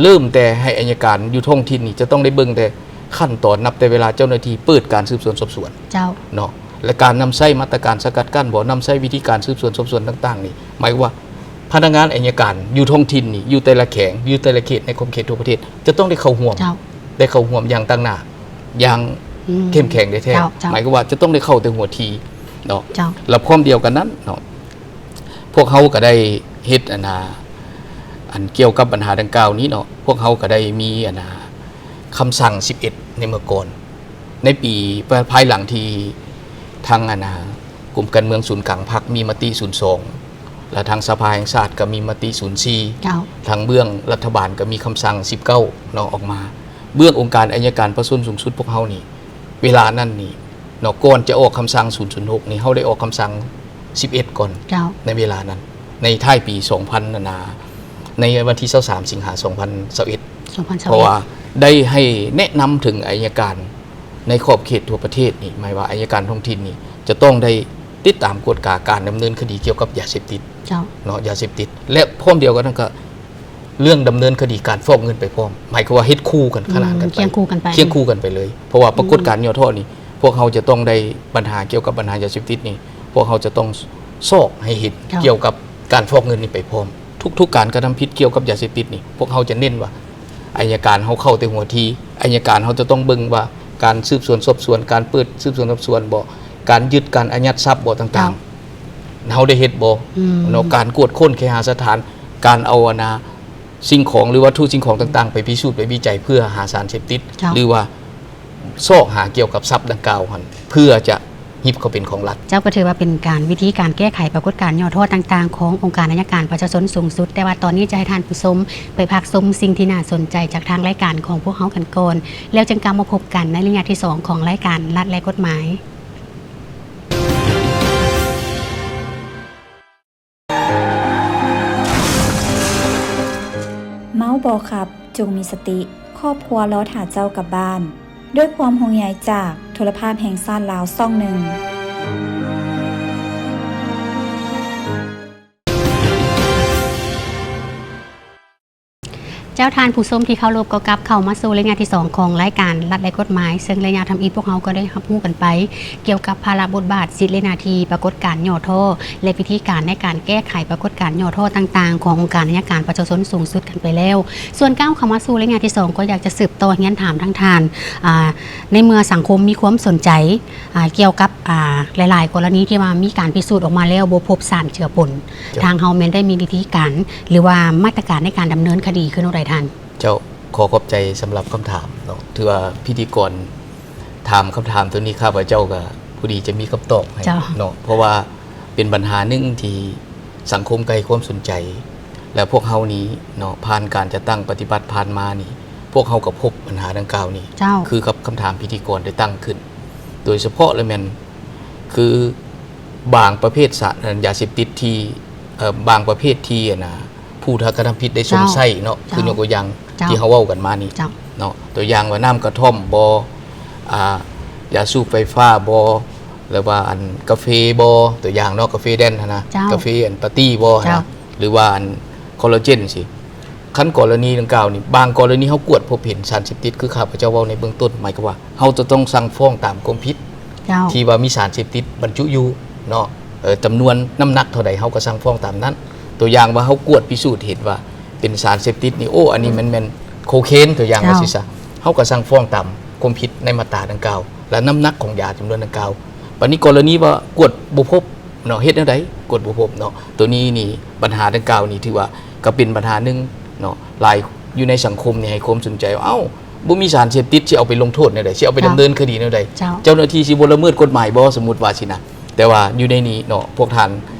ເລີ່ມແຕ່ໃຫ້ໄອຍະການຢູ່ທ້ອງຖິ່ນນີ້ຈະຕ້ອງໄດ້ເບິ່ງແຕ່ຂັ້ນຕອນ ນັບແຕ່ເວລາເຈົ້າໜ້າທີ່ເປີດການສືບສວນສອບສວນ ເຈົ້າ ເນາະ ແລະ ການນຳໃຊ້ມາດຕະການສະກັດກັ້ນບໍ ນຳໃຊ້ວິທີການສືບສວນສອບສວນຕ່າງໆນີ້ ໝາຍຄວາມວ່າພະນັກງານໄອຍະການຢູ່ທ້ອງຖິ່ນນີ້ ຢູ່ແຕ່ລະແຂວງ ຢູ່ແຕ່ລະເຂດໃນຂອບເຂດທົ່ວປະເທດ ຈະຕ້ອງໄດ້ເຂົ້າຮ່ວມ ເຈົ້າ ໄດ້ເຂົ້າຮ່ວມຢ່າງຕັ້ງໜ້າ ຢ່າງ ອືມ ເຂັ້ມແຂງແທ້ໆ ເຈົ້າ ເຈົ້າ ໝາຍຄວາມວ່າຈະຕ້ອງໄດ້ເຂົ້າແຕ່ຫົວທີເນາະ ເຈົ້າ ແລະ ພ້ອມດຽວກັນນັ້ນເນາະ ພວກເຮົາກໍໄດ້ເຮັດ ອັນນາ ອັນກ່ຽວກັບບັນຫາດັ່ງກ່າວນີ້ເນາະ ພວກເຮົາກໍໄດ້ມີ ອັນນາ ຄຳສັ່ງສິບເອັດໃນເມື່ອກ່ອນ ໃນປີ ພາຍຫຼັງທີ່ ທາງອັນນາ ກົມການເມືອງສູນກາງພັກມີມະຕິສູນສອງ ແລະ ທາງສະພາແຫ່ງຊາດກໍມີມະຕິສູນສີ່ ເຈົ້າ ທາງເບື້ອງລັດຖະບານກໍມີຄຳສັ່ງສິບເກົ້າເນາະ ອອກມາ. ເບື້ອງອົງການໄອຍະການປະຊາຊົນສູງສຸດພວກເຮົານີ້ ເວລານັ້ນນີ້ເນາະ ກ່ອນຈະອອກຄຳສັ່ງສູນສູນຫົກນີ້ ເຮົາໄດ້ອອກຄຳສັ່ງສິບເອັດກ່ອນ ເຈົ້າ ໃນເວລານັ້ນ ໃນທ້າຍປີສອງພັນ ອັນນາ ໃນວັນທີຊາວສາມ ສິງຫາ ສອງພັນຊາວເອັດ ສອງພັນຊາວເອັດ ເພາະວ່າໄດ້ໃຫ້ແນະນຳເຖິງໄອຍະການ ໃນຂອບເຂດທົ່ວປະເທດນີ້ ໝາຍວ່າໄອຍະການທ້ອງຖິ່ນນີ້ ຈະຕ້ອງໄດ້ຕິດຕາມກວດກາການດຳເນີນຄະດີກ່ຽວກັບຢາເສບຕິດ ເຈົ້າ ເນາະ ຢາເສບຕິດ ແລະ ພ້ອມດຽວກັນນັ້ນກໍເລື່ອງດຳເນີນຄະດີການຟອກເງິນໄປພ້ອມ ໝາຍຄວາມວ່າເຮັດຄູ່ກັນ ອືມ ຂະໜານກັນໄປ ຄຽງຄູ່ກັນໄປ ຄຽງຄູ່ກັນໄປເລີຍ ເພາະວ່າປາກົດການຫຍໍ້ທໍ້ນີ້ ພວກເຮົາຈະຕ້ອງໄດ້ ບັນຫາກ່ຽວກັບບັນຫາຢາເສບຕິດນີ້ ພວກເຮົາຈະຕ້ອງຊອກໃຫ້ເຫັນ ເຈົ້າ ກ່ຽວກັບການຟອກເງິນນີ້ໄປພ້ອມ. ທຸກໆການກະທຳຜິດກ່ຽວກັບຢາເສບຕິດນີ້ ພວກເຮົາຈະເນັ້ນວ່າ ໄອຍະການເຮົາເຂົ້າແຕ່ຫົວທີ ໄອຍະການເຮົາຈະຕ້ອງເບິ່ງວ່າ ການສືບສວນສອບສວນ ການເປີດສືບສວນສອບສວນບໍ ການຍຶດ ການອາຍັດຊັບບໍຕ່າງໆ ເຈົ້າ ເຮົາໄດ້ເຮັດບໍ ອືມ ເນາະ ການກວດຄົ້ນເຄຫະສະຖານ ການເອົາອັນນາ ສິ່ງຂອງ ຫຼື ວັດຖຸສິ່ງຂອງຕ່າງໆ ໄປພິສູດ ໄປວິໄຈ ເພື່ອຫາສານເສບຕິດ ເຈົ້າ ຫຼືວ່າ ຊອກຫາກ່ຽວກັບຊັບດັ່ງກ່າວຫັ້ນ ເພື່ອຈະຮິບເຂົ້າເປັນຂອງລັດ. ເຈົ້າ ກໍຖືວ່າເປັນການ ວິທີການແກ້ໄຂປາກົດການຫຍໍ້ທໍ້ຕ່າງໆ ຂອງອົງການໄອຍະການປະຊາຊົນສູງສຸດ, ແຕ່ວ່າຕອນນີ້ຈະໃຫ້ທ່ານຜູ້ຊົມໄປພັກຊົມສິ່ງທີ່ໜ້າສົນໃຈຈາກທາງລາຍການຂອງພວກເຮົາກັນກ່ອນ, ແລ້ວຈຶ່ງກັບມາພົບກັນໃນໄລຍະທີສອງຂອງລາຍການລັດ ແລະ ກົດໝາຍ. ເມົາບໍ່ຂັບ, ຈົ່ງມີສະຕິ, ຄອບຄົວລໍຖ້າເຈົ້າກັບບ້ານ. ດ້ວຍຄວາມຫ່ວງໃຍຈາກໂທລະພາບແຫ່ງຊາດລາວ ຊ່ອງໜຶ່ງ. ເຈົ້າ ທ່ານຜູ້ຊົມທີ່ເຄົາລົບ, ກໍກັບເຂົ້າມາສູ່ໄລຍະທີສອງຂອງລາຍການລັດ ແລະ ກົດໝາຍ, ເຊິ່ງໄລຍະທຳອິດພວກເຮົາກໍໄດ້ຮັບຮູ້ກັນໄປ ກ່ຽວກັບພາລະບົດບາດ, ສິດ ແລະ ໜ້າທີ່, ປາກົດການຫຍໍ້ທໍ້ ແລະ ວິທີການໃນການແກ້ໄຂປາກົດການຫຍໍ້ທໍ້ຕ່າງໆ ຂອງອົງການໄອຍະການປະຊາຊົນສູງສຸດກັນໄປແລ້ວ. ສ່ວນກ້າວເຂົ້າມາສູ່ໄລຍະທີສອງ ກໍຢາກຈະສືບຕໍ່ຮຽນຖາມທາງທ່ານ, ອາ, ໃນເມື່ອສັງຄົມມີຄວາມສົນໃຈ, ອາ, ກ່ຽວກັບ, ອາ, ຫຼາຍໆກໍລະນີທີ່ວ່າມີການພິສູດອອກມາແລ້ວບໍ່ພົບສານເຈືອປົນ, ເຈົ້າ. ທາງເຮົາແມ່ນໄດ້ມີວິທີການ ຫຼືວ່າມາດຕະການໃນການດຳເນີນຄະດີຄືແນວໃດທ່ານ? ເຈົ້າ, ຂໍຂອບໃຈສຳລັບຄຳຖາມເນາະ. ຖືວ່າພິທີກອນ ຖາມຄຳຖາມໂຕນີ້ ຂ້າພະເຈົ້າກໍພໍດີຈະມີຄຳຕອບໃຫ້ ເຈົ້າ ເນາະ, ເພາະວ່າເປັນບັນຫາໜຶ່ງທີ່ສັງຄົມກໍໃຫ້ຄວາມສົນໃຈ ແລະ ພວກເຮົານີ້ເນາະ ຜ່ານການຈັດຕັ້ງປະຕິບັດຜ່ານມານີ້ ພວກເຮົາກໍພົບບັນຫາດັ່ງກ່າວນີ້ ເຈົ້າ ຄືກັບຄຳຖາມພິທີກອນໄດ້ຕັ້ງຂຶ້ນ ໂດຍສະເພາະລະແມ່ນ ຄືບາງປະເພດສານ ອັນ ຢາເສບຕິດທີ່ ເອີ ບາງປະເພດທີ່ ອັນນາ ຜູ້ກະທຳຜິດໄດ້ຊົມໃຊ້ເນາະ ເຈົ້າ ຄືຍົກຕົວຢ່າງ ເຈົ້າ ທີ່ເຮົາເວົ້າກັນມານີ້ ເຈົ້າ ເນາະ ຕົວຢ່າງວ່ານ້ຳກະທ່ອມບໍ ອາ ຢາສູບໄຟຟ້າບໍ ຫຼືວ່າອັນກາເຟບໍ ຕົວຢ່າງເນາະ ກາເຟແດນຫັ້ນນະ ເຈົ້າ ກາເຟອັນປາຕີ້ບໍ ເຈົ້າ ຫັ້ນນະ ຫຼືວ່າອັນຄໍລາເຈນຊີ້ ຄັນກໍລະນີດັ່ງກ່າວນີ້ ບາງກໍລະນີເຮົາກວດພົບເຫັນສານເສບຕິດ ຄືຂ້າພະເຈົ້າເວົ້າໃນເບື້ອງຕົ້ນ ໝາຍຄວາມວ່າເຮົາຈະຕ້ອງສັ່ງຟ້ອງຕາມຄວາມຜິດ ເຈົ້າ ທີ່ວ່າມີສານເສບຕິດບັນຈຸຢູ່ເນາະ ເອີ ຈຳນວນນ້ຳໜັກເທົ່າໃດ ເຮົາກໍສັ່ງຟ້ອງຕາມນັ້ນ. ຕົວຢ່າງວ່າເຮົາກວດພິສູດເຫັນວ່າເປັນສານເສບຕິດນີ້ ໂອ້ ອັນນີ້ມັນແມ່ນໂຄເຄນ ຕົວຢ່າງວ່າ ເຈົ້າ ຊີ້ຊະ ເຮົາກໍສັ່ງຟ້ອງຕາມຄວາມຜິດໃນມາດຕາດັ່ງກ່າວ ແລະ ນ້ຳໜັກຂອງຢາຈຳນວນດັ່ງກ່າວ. ບາດນີ້ກໍລະນີວ່າກວດບໍ່ພົບເນາະ ເຮັດແນວໃດ ກວດບໍ່ພົບເນາະ ຕົວນີ້ນີ້ ບັນຫາດັ່ງກ່າວນີ້ ຖືວ່າກໍເປັນບັນຫາໜຶ່ງເນາະ ຫຼາຍຢູ່ໃນສັງຄົມນີ້ໃຫ້ຄວາມສົນໃຈວ່າ ເອົ້າ ບໍ່ມີສານເສບຕິດ ຊິເອົາໄປລົງໂທດແນວໃດ ຊິເອົາໄປ ເຈົ້າ ດຳເນີນຄະດີແນວໃດ ເຈົ້າ ເຈົ້າໜ້າທີ່ຊິບໍ່ລະເມີດກົດໝາຍບໍ່ ສົມມຸດວ່າຊີ້ນະ. ແຕ່ວ່າຢູ່ໃນນີ້ເນາະ ພວກທ່ານ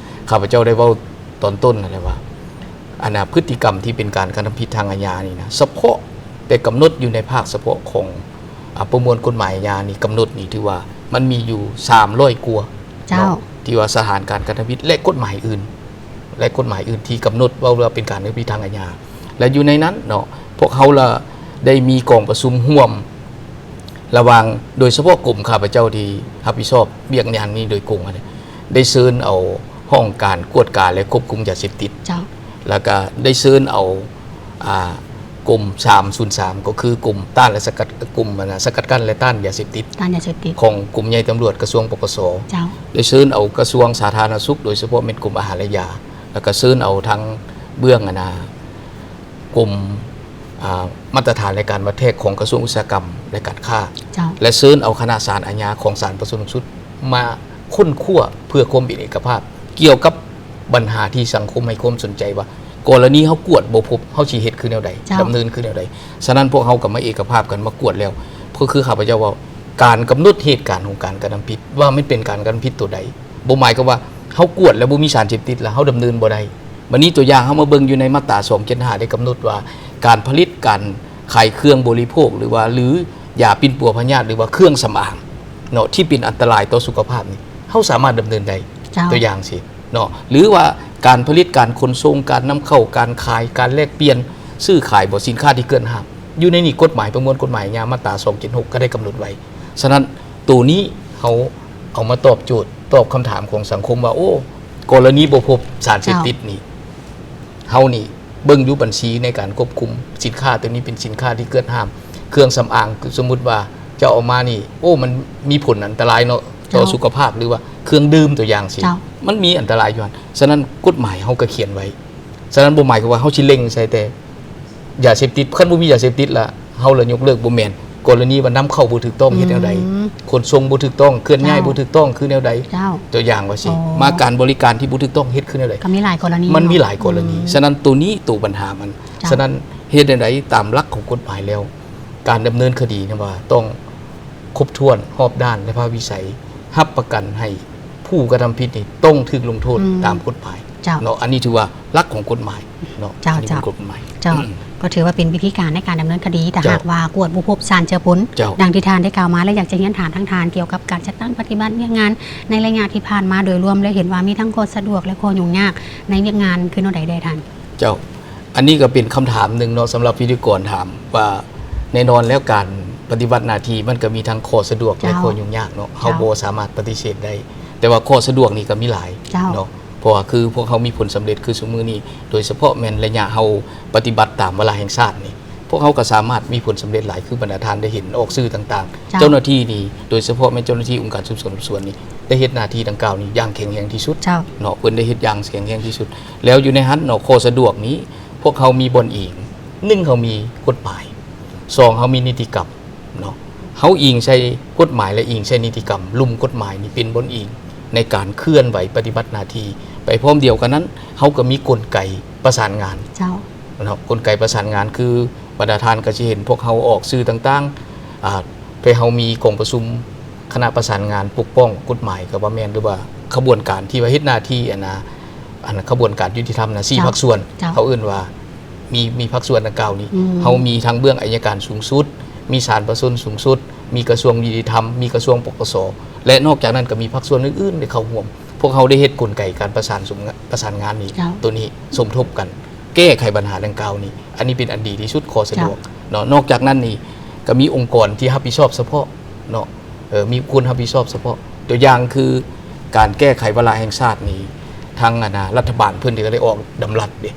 ຂ້າພະເຈົ້າໄດ້ເວົ້າຕອນຕົ້ນຫັ້ນແຫຼະວ່າ ອັນນາ ພຶດຕິກຳທີ່ເປັນການກະທຳຜິດທາງອາຍານີ້ນະ ສະເພາະແຕ່ກຳນົດຢູ່ໃນພາກສະເພາະຂອງ ອາ ປະມວນກົດໝາຍອາຍານີ້ ກຳນົດນີ້ຖືວ່າມັນມີຢູ່ສາມຮ້ອຍກວ່າ ເຈົ້າ ເນາະ ທີ່ວ່າສະຖານການກະທຳຜິດ ແລະ ກົດໝາຍອື່ນ ແລະ ກົດໝາຍອື່ນທີ່ກຳນົດເວົ້າວ່າເປັນການກະທຳຜິດທາງອາຍາ ແລະ ຢູ່ໃນນັ້ນເນາະ ພວກເຮົາລະໄດ້ມີກອງປະຊຸມຮ່ວມລະຫວ່າງ ໂດຍສະເພາະກົມຂ້າພະເຈົ້າທີ່ຮັບຜິດຊອບວຽກງານນີ້ໂດຍກົງຫັ້ນ ໄດ້ເຊີນເອົາຫ້ອງການກວດກາ ແລະ ຄວບຄຸມຢາເສບຕິດ ເຈົ້າ ແລ້ວກະໄດ້ເຊີນເອົາ ອາ ກົມສາມສູນສາມ ກໍຄືກົມຕ້ານ ແລະ ສະກັດ ກົມ ອັນນະ ສະກັດກັ້ນ ແລະ ຕ້ານຢາເສບຕິດ ຕ້ານຢາເສບຕິດ ຂອງກົມໃຫຍ່ຕຳຫຼວດ ກະຊວງ ປກສ ເຈົ້າ ໄດ້ເຊີນເອົາກະຊວງສາທາລະນະສຸກ ໂດຍສະເພາະແມ່ນກົມອາຫານ ແລະ ຢາ ແລ້ວກະເຊີນເອົາທາງເບື້ອງ ອັນນາ ກົມ ອາ ມາດຕະຖານ ແລະ ການວັດແທກຂອງກະຊວງອຸດສາຫະກຳ ແລະ ການຄ້າ ເຈົ້າ ແລະ ເຊີນເອົາຄະນະສານອາຍາຂອງສານປະຊາຊົນສູງສຸດ ມາຄົ້ນຄວ້າເພື່ອຄວາມເປັນເອກະພາບ ກ່ຽວກັບບັນຫາທີ່ສັງຄົມໃຫ້ຄວາມສົນໃຈວ່າ ກໍລະນີເຮົາກວດບໍ່ພົບ ເຮົາຊິເຮັດຄືແນວໃດ ເຈົ້າ ດຳເນີນຄືແນວໃດ. ສະນັ້ນພວກເຮົາກໍມາເອກະພາບກັນມາກວດແລ້ວ ກໍຄືຂ້າພະເຈົ້າເວົ້າ ການກຳນົດເຫດການຂອງການກະທຳຜິດ ວ່າມັນເປັນການກະທຳຜິດຕົວໃດ ບໍ່ໝາຍຄວາມວ່າເຮົາກວດແລ້ວບໍ່ມີສານເສບຕິດແລ້ວເຮົາດຳເນີນບໍ່ໄດ້. ບັດນີ້ຕົວຢ່າງເຮົາມາເບິ່ງຢູ່ໃນມາດຕາສອງເຈັດຫ້າ ໄດ້ກຳນົດວ່າ ການຜະລິດ ການຂາຍເຄື່ອງບໍລິໂພກ ຫຼືວ່າ ຫຼືຢາປິ່ນປົວພະຍາດ ຫຼືວ່າເຄື່ອງສຳອາງເນາະ ທີ່ເປັນອັນຕະລາຍຕໍ່ສຸຂະພາບນີ້ ເຮົາສາມາດດຳເນີນໄດ້. ເຈົ້າ. ຕົວຢ່າງຊີ້ເນາະ ຫຼືວ່າການຜະລິດ ການຂົນສົ່ງ ການນຳເຂົ້າ ການຂາຍ ການແລກປ່ຽນ ຊື້ຂາຍບໍ ສິນຄ້າທີ່ເກີນຫ້າມ ຢູ່ໃນນີ້ກົດໝາຍ ປະມວນກົດໝາຍອາຍາມາດຕາສອງເຈັດຫົກ ກໍໄດ້ກຳນົດໄວ້. ສະນັ້ນ ໂຕນີ້ເຮົາເອົາມາຕອບໂຈດ ຕອບຄຳຖາມຂອງສັງຄົມວ່າ ໂອ້ ກໍລະນີບໍ່ພົບສານເສບຕິດນີ້ ເຮົານີ້ເບິ່ງຢູ່ບັນຊີໃນການຄວບຄຸມ ສິນຄ້າໂຕນີ້ເປັນສິນຄ້າທີ່ເກີນຫ້າມ ເຄື່ອງສຳອາງ ສົມມຸດວ່າເຈົ້າເອົາມານີ້ ໂອ້ ມັນມີຜົນອັນຕະລາຍເນາະ ຕໍ່ສຸຂະພາບ ຫຼືວ່າເຄື່ອງດື່ມຕົວຢ່າງຊີ້ ເຈົ້າ. ມັນມີອັນຕະລາຍຢູ່ຫັ້ນ. ສະນັ້ນກົດໝາຍເຮົາກໍຂຽນໄວ້. ສະນັ້ນບໍ່ໝາຍຄວາມວ່າເຮົາຊິເລັ່ງໃສ່ແຕ່ຢາເສບຕິດ ຄັນບໍ່ມີຢາເສບຕິດລະເຮົາລະຍົກເລີກ ບໍ່ແມ່ນ. ກໍລະນີວ່ານຳເຂົ້າບໍ່ຖືກຕ້ອງເຮັດແນວໃດ ອືມ ຂົນສົ່ງບໍ່ຖືກຕ້ອງ ເຄື່ອນຍ້າຍ ເຈົ້າ ບໍ່ຖືກຕ້ອງຄືແນວໃດ ເຈົ້າ. ຕົວຢ່າງວ່າຊີ້ ອໍ ມາການບໍລິການທີ່ບໍ່ຖືກຕ້ອງເຮັດຄືແນວໃດ ກໍມີຫຼາຍກໍລະນີ ມັນມີຫຼາຍກໍລະນີ. ອືມ ສະນັ້ນໂຕນີ້ໂຕບັນຫາມັນ ເຈົ້າ ສະນັ້ນເຮັດແນວໃດຕາມຫຼັກຂອງກົດໝາຍແລ້ວ ການດຳເນີນຄະດີນະວ່າຕ້ອງຄົບຖ້ວນ ຮອບດ້ານ ແລະພາກວິໄສ ຮັບປະກັນໃຫ້ຜູ້ກະທຳຜິດນີ້ຕ້ອງຖືກລົງໂທດ ອືມ ຕາມກົດໝາຍ ເຈົ້າ ເນາະ. ອັນນີ້ຖືວ່າຫຼັກຂອງກົດໝາຍເນາະ. ເຈົ້າ ອັນນີ້ເປັນ ເຈົ້າ ກົດໝາຍ ເຈົ້າ ອືມ ກໍຖືວ່າເປັນວິທີການໃນການດຳເນີນຄະດີ ຖ້າ ເຈົ້າ ຫາກວ່າກວດບໍ່ພົບສານເຈືອປົນ ເຈົ້າ ດັ່ງທີ່ທ່ານໄດ້ກ່າວມາ ແລະ ຢາກຈະຮຽນຖາມທາງທ່ານກ່ຽວກັບການຈັດຕັ້ງປະຕິບັດວຽກງານໃນໄລຍະທີ່ຜ່ານມາໂດຍລວມ ແລະ ເຫັນວ່າມີທັງຂໍ້ສະດວກ ແລະ ຂໍ້ຫຍຸ້ງຍາກໃນວຽກງານຄືແນວໃດແດ່ທ່ານ? ເຈົ້າ. ອັນນີ້ກໍເປັນຄຳຖາມໜຶ່ງເນາະ ສຳລັບພິທີກອນຖາມວ່າ ແນ່ນອນແລ້ວການປະຕິບັດໜ້າທີ່ມັນກໍມີທັງຂໍ້ສະດວກ ເຈົ້າ ແລະ ຂໍ້ຫຍຸ້ງຍາກເນາະ ເຈົ້າ ເຮົາບໍ່ສາມາດປະຕິເສດໄດ້ ແຕ່ວ່າຂໍ້ສະດວກນີ້ກໍມີຫຼາຍ ເຈົ້າ ເນາະ ເພາະວ່າຄືພວກເຮົາມີຜົນສຳເລັດຄືຊຸມື້ນີ້ ໂດຍສະເພາະແມ່ນໄລຍະເຮົາປະຕິບັດຕາມວາລະແຫ່ງຊາດນີ້ ພວກເຮົາກໍສາມາດມີຜົນສຳເລັດຫຼາຍ ຄືບັນດາທ່ານໄດ້ເຫັນອອກສື່ຕ່າງໆ ເຈົ້າ ເຈົ້າໜ້າທີ່ນີ້ ໂດຍສະເພາະແມ່ນເຈົ້າໜ້າທີ່ອົງການສືບສວນສອບສວນນີ້ ໄດ້ເຮັດໜ້າທີ່ດັ່ງກ່າວນີ້ຢ່າງແຂງແຮງທີ່ສຸດ ເຈົ້າ ເນາະ ເພິ່ນໄດ້ເຮັດຢ່າງແຂງແຮງທີ່ສຸດ. ແລ້ວຢູ່ໃນຫັ້ນເນາະ ຂໍ້ສະດວກນີ້ ພວກເຮົາມີບ່ອນອີງ ໜຶ່ງ ເຮົາມີກົດໝາຍ ສອງ ເຮົາມີນິຕິກຳເນາະ ເຮົາອີງໃສ່ກົດໝາຍ ແລະ ອີງໃສ່ນິຕິກຳ ລຸ່ມກົດໝາຍນີ້ເປັນບ່ອນອີງໃນການເຄື່ອນໄຫວປະຕິບັດໜ້າທີ່. ໄປພ້ອມດຽວກັນນັ້ນ ເຮົາກໍມີກົນໄກປະສານງານ ເຈົ້າ ເນາະ ກົນໄກປະສານງານ ຄືບັນດາທ່ານກໍຊິເຫັນພວກເຮົາອອກສື່ຕ່າງໆ ອາ ເພາະເຮົາມີກອງປະຊຸມຄະນະປະສານງານປົກປ້ອງກົດໝາຍກໍວ່າແມ່ນ ຫຼືວ່າຂະບວນການທີ່ວ່າເຮັດໜ້າທີ່ ອັນນ່າ ອັນຂະບວນການຍຸຕິທຳນະ ສີ່ ເຈົ້າ ພາກສ່ວນ ເຈົ້າ ເຂົາເອີ້ນວ່າມີ ມີພາກສ່ວນດັ່ງກ່າວນີ້ ອືມ ເຮົາມີທັງເບື້ອງໄອຍະການສູງສຸດ ມີສານປະຊາຊົນສູງສຸດ ມີກະຊວງຍຸຕິທຳ ມີກະຊວງ ປກສ ແລະ ນອກຈາກນັ້ນກໍມີພາກສ່ວນອື່ນໆໄດ້ເຂົ້າຮ່ວມ. ພວກເຮົາໄດ້ເຮັດກົນໄກການປະສານສົມ ປະສານງານນີ້ ເຈົ້າ ໂຕນີ້ສົມທົບກັນ ແກ້ໄຂບັນຫາດັ່ງກ່າວນີ້ ອັນນີ້ເປັນອັນດີທີ່ສຸດ ຂໍ້ສະດວກ ເຈົ້າ ເນາະ. ນອກຈາກນັ້ນນີ້ ກໍມີອົງກອນທີ່ຮັບຜິດຊອບສະເພາະເນາະ ເອີ ມີຄົນຮັບຜິດຊອບສະເພາະ ຕົວຢ່າງຄືການແກ້ໄຂວາລະແຫ່ງຊາດນີ້ ທາງ ອັນນ່າ ລັດຖະບານເພິ່ນກໍໄດ້ອອກດຳລັດເດ້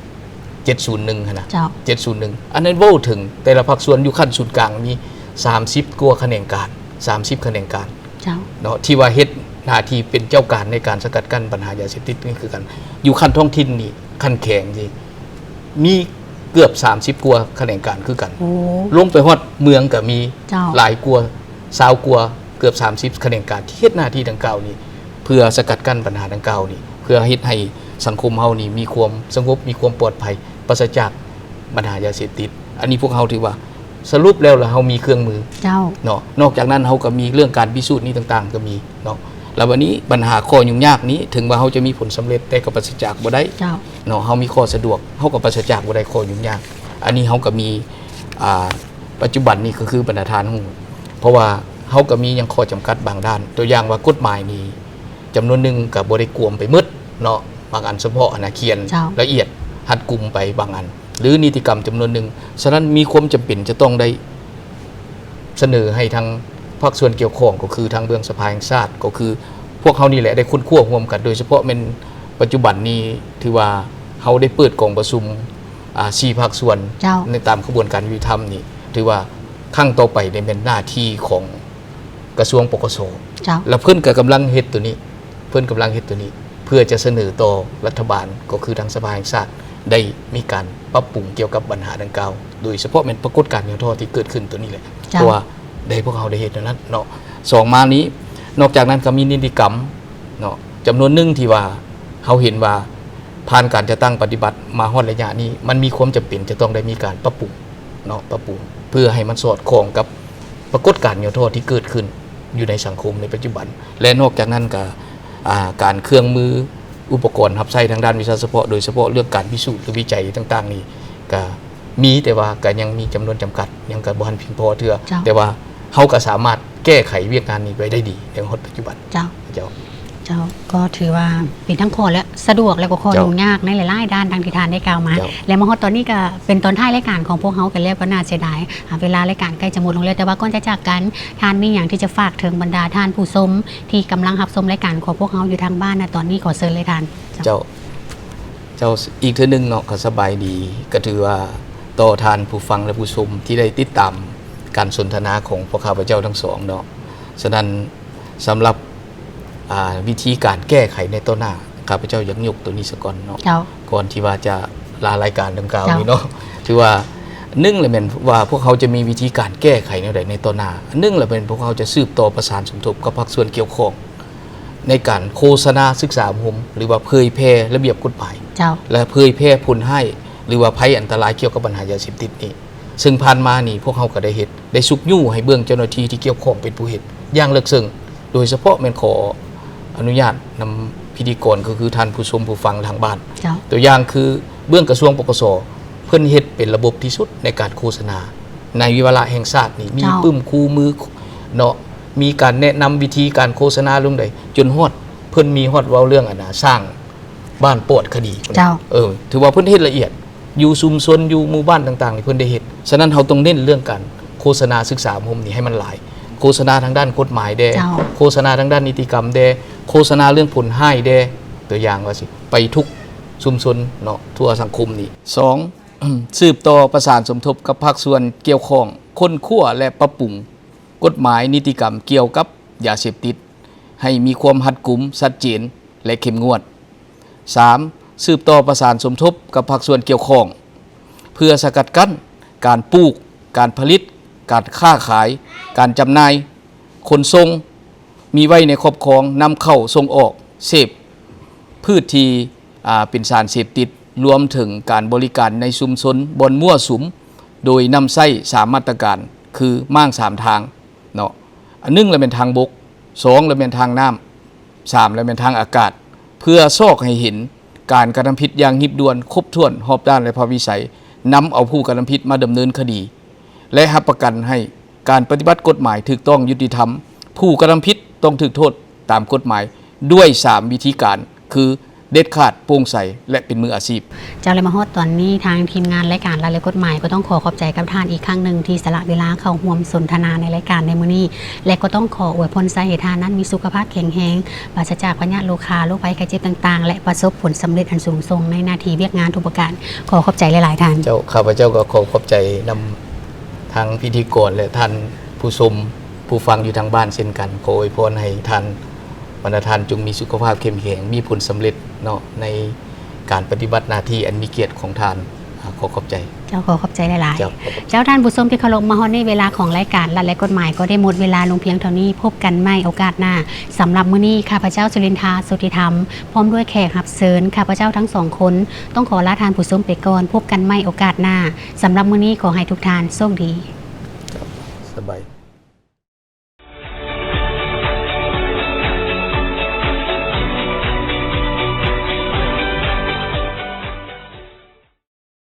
ເຈັດສູນໜຶ່ງຫັ້ນນະ ເຈົ້າ ເຈັດສູນໜຶ່ງ ອັນນັ້ນເວົ້າເຖິງແຕ່ລະພາກສ່ວນ ຢູ່ຂັ້ນສູນກາງມີສາມສິບກວ່າຂະແໜງການ ສາມສິບຂະແໜງການ ເຈົ້າ ເນາະ ທີ່ວ່າເຮັດໜ້າທີ່ເປັນເຈົ້າການໃນການສະກັດກັ້ນບັນຫາຢາເສບຕິດນີ້ຄືກັນ. ຢູ່ຂັ້ນທ້ອງຖິ່ນນີ້ ຂັ້ນແຂວງນີ້ ມີເກືອບສາມສິບກວ່າຂະແໜງການຄືກັນ ໂອ້ ລົງໄປຮອດເມືອງກໍມີ ເຈົ້າ ຫຼາຍກວ່າ ຊາວກວ່າ ເກືອບສາມສິບຂະແໜງການ ທີ່ເຮັດໜ້າທີ່ດັ່ງກ່າວນີ້ ເພື່ອສະກັດກັ້ນບັນຫາດັ່ງກ່າວນີ້ ເພື່ອເຮັດໃຫ້ສັງຄົມເຮົານີ້ມີຄວາມສະຫງົບ ມີຄວາມປອດໄພ ປາສະຈາກບັນຫາຢາເສບຕິດ. ອັນນີ້ພວກເຮົາຖືວ່າ ສະຫຼຸບແລ້ວລະເຮົາມີເຄື່ອງມື ເຈົ້າ ເນາະ. ນອກຈາກນັ້ນເຮົາກໍມີເລື່ອງການພິສູດນີ້ຕ່າງໆກໍມີເນາະ. ແລ້ວບັດນີ້ບັນຫາຂໍ້ຫຍຸ້ງຍາກນີ້ ເຖິງວ່າເຮົາຈະມີຜົນສຳເລັດ ແຕ່ກໍປາສະຈາກບໍ່ໄດ້ ເຈົ້າ ເນາະ. ເຮົາມີຂໍ້ສະດວກ ເຮົາກໍປາສະຈາກບໍ່ໄດ້ຂໍ້ຫຍຸ້ງຍາກ. ອັນນີ້ເຮົາກໍມີ ອ່າ ປັດຈຸບັນນີ້ກໍຄືບັນດາທ່ານຮູ້ ເພາະວ່າເຮົາກໍມີຫຍັງຂໍ້ຈຳກັດບາງດ້ານ ຕົວຢ່າງວ່າກົດໝາຍນີ້ ຈຳນວນໜຶ່ງກໍບໍ່ໄດ້ກວມໄປໝົດເນາະ ບາງອັນສະເພາະຫັ້ນນະ ຂຽນ ເຈົ້າ ລະອຽດຮັດກຸມໄປບາງອັນ ຫຼືນິຕິກຳຈຳນວນໜຶ່ງ. ສະນັ້ນມີຄວາມຈຳເປັນຈະຕ້ອງໄດ້ສະເໜີໃຫ້ທາງພາກສ່ວນກ່ຽວຂ້ອງ ກໍຄືທາງເບື້ອງສະພາແຫ່ງຊາດ ກໍຄືພວກເຮົານີ້ແຫຼະໄດ້ຄົ້ນຄວ້າຮ່ວມກັນ ໂດຍສະເພາະແມ່ນປັດຈຸບັນນີ້ຖືວ່າເຮົາໄດ້ເປີດກອງປະຊຸມ ອ່າ ສີ່ພາກສ່ວນ ເຈົ້າ ໃນຕາມຂະບວນການຍຸຕິທຳນີ້ ຖືວ່າຄັ້ງຕໍ່ໄປນີ້ແມ່ນໜ້າທີ່ຂອງ ກະຊວງ ປກສ ເຈົ້າ ແລ້ວເພິ່ນກໍກຳລັງເຮັດໂຕນີ້ ເພິ່ນກຳລັງເຮັດໂຕນີ້ ເພື່ອຈະສະເໜີຕໍ່ລັດຖະບານ ກໍຄືທາງສະພາແຫ່ງຊາດ ໄດ້ມີການປັບປຸງກ່ຽວກັບບັນຫາດັ່ງກ່າວ ໂດຍສະເພາະແມ່ນປາກົດການຫຍໍ້ທໍ້ທີ່ເກີດຂຶ້ນໂຕນີ້ແຫຼະ ເຈົ້າ ເພາະວ່າໄດ້ ພວກເຮົາໄດ້ເຮັດແນວນັ້ນເນາະ. ສອງມານີ້ ນອກຈາກນັ້ນກໍມີນິຕິກຳເນາະ ຈຳນວນໜຶ່ງທີ່ວ່າເຮົາເຫັນວ່າ ຜ່ານການຈັດຕັ້ງປະຕິບັດມາຮອດໄລຍະນີ້ ມັນມີຄວາມຈຳເປັນຈະຕ້ອງໄດ້ມີການປັບປຸງເນາະ ປັບປຸງເພື່ອໃຫ້ມັນສອດຄ່ອງກັບປາກົດການຫຍໍ້ທໍ້ທີ່ເກີດຂຶ້ນ ຢູ່ໃນສັງຄົມໃນປັດຈຸບັນ ແລະ ນອກຈາກນັ້ນກໍ ອ່າ ການເຄື່ອງມື ອຸປະກອນຮັບໃຊ້ທາງດ້ານວິຊາສະເພາະ ໂດຍສະເພາະເລື່ອງການພິສູດ ຫຼື ວິໄຈຕ່າງໆນີ້ ກໍມີ ແຕ່ວ່າກໍຍັງມີຈຳນວນຈຳກັດ ຍັງກໍບໍ່ທັນພຽງພໍເທື່ອ ເຈົ້າ ແຕ່ວ່າເຮົາກໍສາມາດແກ້ໄຂວຽກງານນີ້ໄປໄດ້ດີໃນຮອດປັດຈຸບັນ. ເຈົ້າ ເຈົ້າ ເຈົ້າ ກໍຖືວ່າເປັນທັງຂໍ້ແລະສະດວກ ແລະ ກໍຂໍ້ ເຈົ້າ ຫຍຸ້ງຍາກໃນຫຼາຍໆດ້ານ ດັ່ງທີ່ທ່ານໄດ້ກ່າວມາ ເຈົ້າ ແລະ ມາຮອດຕອນນີ້ກໍເປັນຕອນທ້າຍລາຍການຂອງພວກເຮົາກັນແລ້ວ ກໍໜ້າເສຍດາຍ ອ່າ ເວລາລາຍການໃກ້ຈະໝົດລົງແລ້ວ ແຕ່ວ່າກ່ອນຈະຈາກກັນ ທ່ານມີຫຍັງທີ່ຈະຝາກເຖິງບັນດາທ່ານຜູ້ຊົມ ທີ່ກຳລັງຮັບຊົມລາຍການຂອງພວກເຮົາຢູ່ທາງບ້ານນະຕອນນີ້? ຂໍເຊີນເລີຍທ່ານ. ເຈົ້າ ເຈົ້າ ເຈົ້າ ອີກເທື່ອໜຶ່ງເນາະ ກໍສະບາຍດີ ກໍຖືວ່າຕໍ່ທ່ານຜູ້ຟັງ ແລະ ຜູ້ຊົມທີ່ໄດ້ຕິດຕາມການສົນທະນາຂອງພວກຂ້າພະເຈົ້າທັງສອງເນາະ. ສະນັ້ນ ສຳລັບ ອ່າ ວິທີການແກ້ໄຂໃນຕໍ່ໜ້າ ຂ້າພະເຈົ້າຢາກຍົກໂຕນີ້ສາກ່ອນເນາະ ເຈົ້າ ກ່ອນທີ່ວ່າຈະລາລາຍການດັ່ງກ່າວ ເຈົ້າ ນີ້ເນາະ. ຖືວ່າ ໜຶ່ງລະແມ່ນວ່າພວກເຮົາຈະມີວິທີການແກ້ໄຂແນວໃດໃນຕໍ່ໜ້າ? ໜຶ່ງລະແມ່ນພວກເຮົາຈະສືບຕໍ່ປະສານສົມທົບກັບພາກສ່ວນກ່ຽວຂ້ອງ ໃນການໂຄສະນາສຶກສາອົບຮົມ ຫຼືວ່າເຜີຍແຜ່ລະບຽບກົດໝາຍ ເຈົ້າ ແລະ ເຜີຍແຜ່ຜົນຮ້າຍ ຫຼືວ່າໄພອັນຕະລາຍກ່ຽວກັບບັນຫາຢາເສບຕິດນີ້ ເຊິ່ງຜ່ານມານີ້ພວກເຮົາກໍໄດ້ເຮັດ ໄດ້ຊຸກຍູ້ໃຫ້ເບື້ອງເຈົ້າໜ້າທີ່ທີ່ກ່ຽວຂ້ອງເປັນຜູ້ເຮັດຢ່າງເລິກເຊິ່ງ ໂດຍສະເພາະແມ່ນຂໍອະນຸຍາດນຳພິທີກອນ ກໍຄືທ່ານຜູ້ຊົມຜູ້ຟັງທາງບ້ານ ເຈົ້າ ຕົວຢ່າງຄືເບື້ອງກະຊວງ ປກສ ເພິ່ນເຮັດເປັນລະບົບທີ່ສຸດໃນການໂຄສະນາ ໃນວາລະແຫ່ງຊາດນີ້ ມີ ເຈົ້າ ປຶ້ມຄູ່ມືເນາະ ມີການແນະນຳວິທີການໂຄສະນາລົງໃດ ຈົນຮອດ ເພິ່ນມີຮອດເວົ້າເລື່ອງ ອັນນ່າ ສ້າງບ້ານປອດຄະດີ ເຈົ້າ ເອີ ຖືວ່າເພິ່ນເຮັດລະອຽດ ຢູ່ຊຸມຊົນ ຢູ່ໝູ່ບ້ານຕ່າງໆນີ້ເພິ່ນໄດ້ເຮັດ. ສະນັ້ນເຮົາຕ້ອງເນັ້ນເລື່ອງການໂຄສະນາສຶກສາອົບຮົມນີ້ໃຫ້ມັນຫຼາຍ ໂຄສະນາທາງດ້ານກົດໝາຍແດ່ ເຈົ້າ ໂຄສະນາທາງດ້ານນິຕິກຳແດ່ ໂຄສະນາເລື່ອງຜົນຮ້າຍແດ່ ຕົວຢ່າງວ່າຊິ ໄປທຸກຊຸມຊົນເນາະ ທົ່ວສັງຄົມນີ້. ສອງ ສືບຕໍ່ປະສານສົມທົບກັບພາກສ່ວນກ່ຽວຂ້ອງ ຄົ້ນຄວ້າ ແລະ ປັບປຸງກົດໝາຍນິຕິກຳກ່ຽວກັບຢາເສບຕິດ ໃຫ້ມີຄວາມຮັດກຸມ, ຊັດເຈນ ແລະ ເຂັ້ມງວດ. ສາມ ສືບຕໍ່ປະສານສົມທົບກັບພາກສ່ວນກ່ຽວຂ້ອງ ເພື່ອສະກັດກັ້ນການປູກ, ການຜະລິດ, ການຄ້າຂາຍ, ການຈຳໜ່າຍ, ຂົນສົ່ງ, ມີໄວ້ໃນຄອບຄອງ, ນຳເຂົ້າ, ສົ່ງອອກ, ເສບພືດທີ່ ອ່າ ເປັນສານເສບຕິດ, ລວມເຖິງການບໍລິການໃນຊຸມຊົນບ່ອນມົ້ວສຸມ ໂດຍນຳໃຊ້ສາມມາດຕະການ ຄືມ້າງສາມທາງເນາະ. ອັນໜຶ່ງລະແມ່ນທາງບົກ, ສອງລະແມ່ນທາງນ້ຳ, ສາມລະແມ່ນທາງອາກາດ ເພື່ອຊອກໃຫ້ເຫັນການກະທຳຜິດຢ່າງຮີບດ່ວນ, ຄົບຖ້ວນ, ຮອບດ້ານ ແລະ ພະວິໄສ, ນຳເອົາຜູ້ກະທຳຜິດມາດຳເນີນຄະດີ ແລະ ຮັບປະກັນໃຫ້ການປະຕິບັດກົດໝາຍຖືກຕ້ອງ, ຍຸຕິທຳ, ຜູ້ກະທຳຜິດຕ້ອງຖືກໂທດຕາມກົດໝາຍ ດ້ວຍສາມວິທີການ ຄື ເດັດຂາດ, ໂປ່ງໃສ ແລະ ເປັນມືອາຊີບ. ເຈົ້າ ແລະ ມາຮອດຕອນນີ້ ທາງທີມງານລາຍການລັດ ແລະ ກົດໝາຍ ກໍຕ້ອງຂໍຂອບໃຈກັບທ່ານອີກຄັ້ງໜຶ່ງ ທີ່ສະຫຼະເວລາເຂົ້າຮ່ວມສົນທະນາໃນລາຍການໃນມື້ນີ້ ແລະ ກໍຕ້ອງຂໍອວຍພອນໄຊໃຫ້ທ່ານນັ້ນມີສຸຂະພາບແຂງແຮງ, ປາສະຈາກພະຍາດໂລຄາ, ໂລກໄພໄຂ້ເຈັບຕ່າງໆ ແລະ ປະສົບຜົນສຳເລັດອັນສູງສົ່ງໃນໜ້າທີ່ວຽກງານທຸກປະການ. ຂໍຂອບໃຈຫຼາຍໆທ່ານ. ເຈົ້າ, ຂ້າພະເຈົ້າກໍຂໍຂອບໃຈນຳທາງພິທີກອນ ແລະ ທ່ານຜູ້ຊົມ ຜູ້ຟັງຢູ່ທາງບ້ານເຊັ່ນກັນ. ຂໍອວຍພອນໃຫ້ທ່ານ ບັນດາທ່ານຈົ່ງມີສຸຂະພາບເຂັ້ມແຂງ, ມີຜົນສຳເລັດເນາະ ໃນການປະຕິບັດໜ້າທີ່ອັນມີກຽດຂອງທ່ານ. ອາ, ຂໍຂອບໃຈ. ເຈົ້າ, ຂໍຂອບໃຈຫຼາຍໆ. ເຈົ້າ, ເຈົ້າ, ທ່ານຜູ້ຊົມທີ່ເຄົາລົບ, ມາຮອດໃນເວລາຂອງລາຍການລັດ ແລະ ກົດໝາຍກໍໄດ້ໝົດເວລາລົງພຽງເທົ່ານີ້. ພົບກັນໃໝ່ໂອກາດໜ້າ. ສຳລັບມື້ນີ້ ຂ້າພະເຈົ້າ ສຸລິນທາ ສຸດທິທຳ ພ້ອມດ້ວຍແຂກຮັບເຊີນ ຂ້າພະເຈົ້າທັງສອງຄົນ ຕ້ອງຂໍລາທ່ານຜູ້ຊົມໄປກ່ອນ. ພົບກັນໃໝ່ໂອກາດໜ້າ. ສຳລັບມື້ນີ້ ຂໍໃຫ້ທຸກທ່ານໂຊກດີ. ສະບາຍ.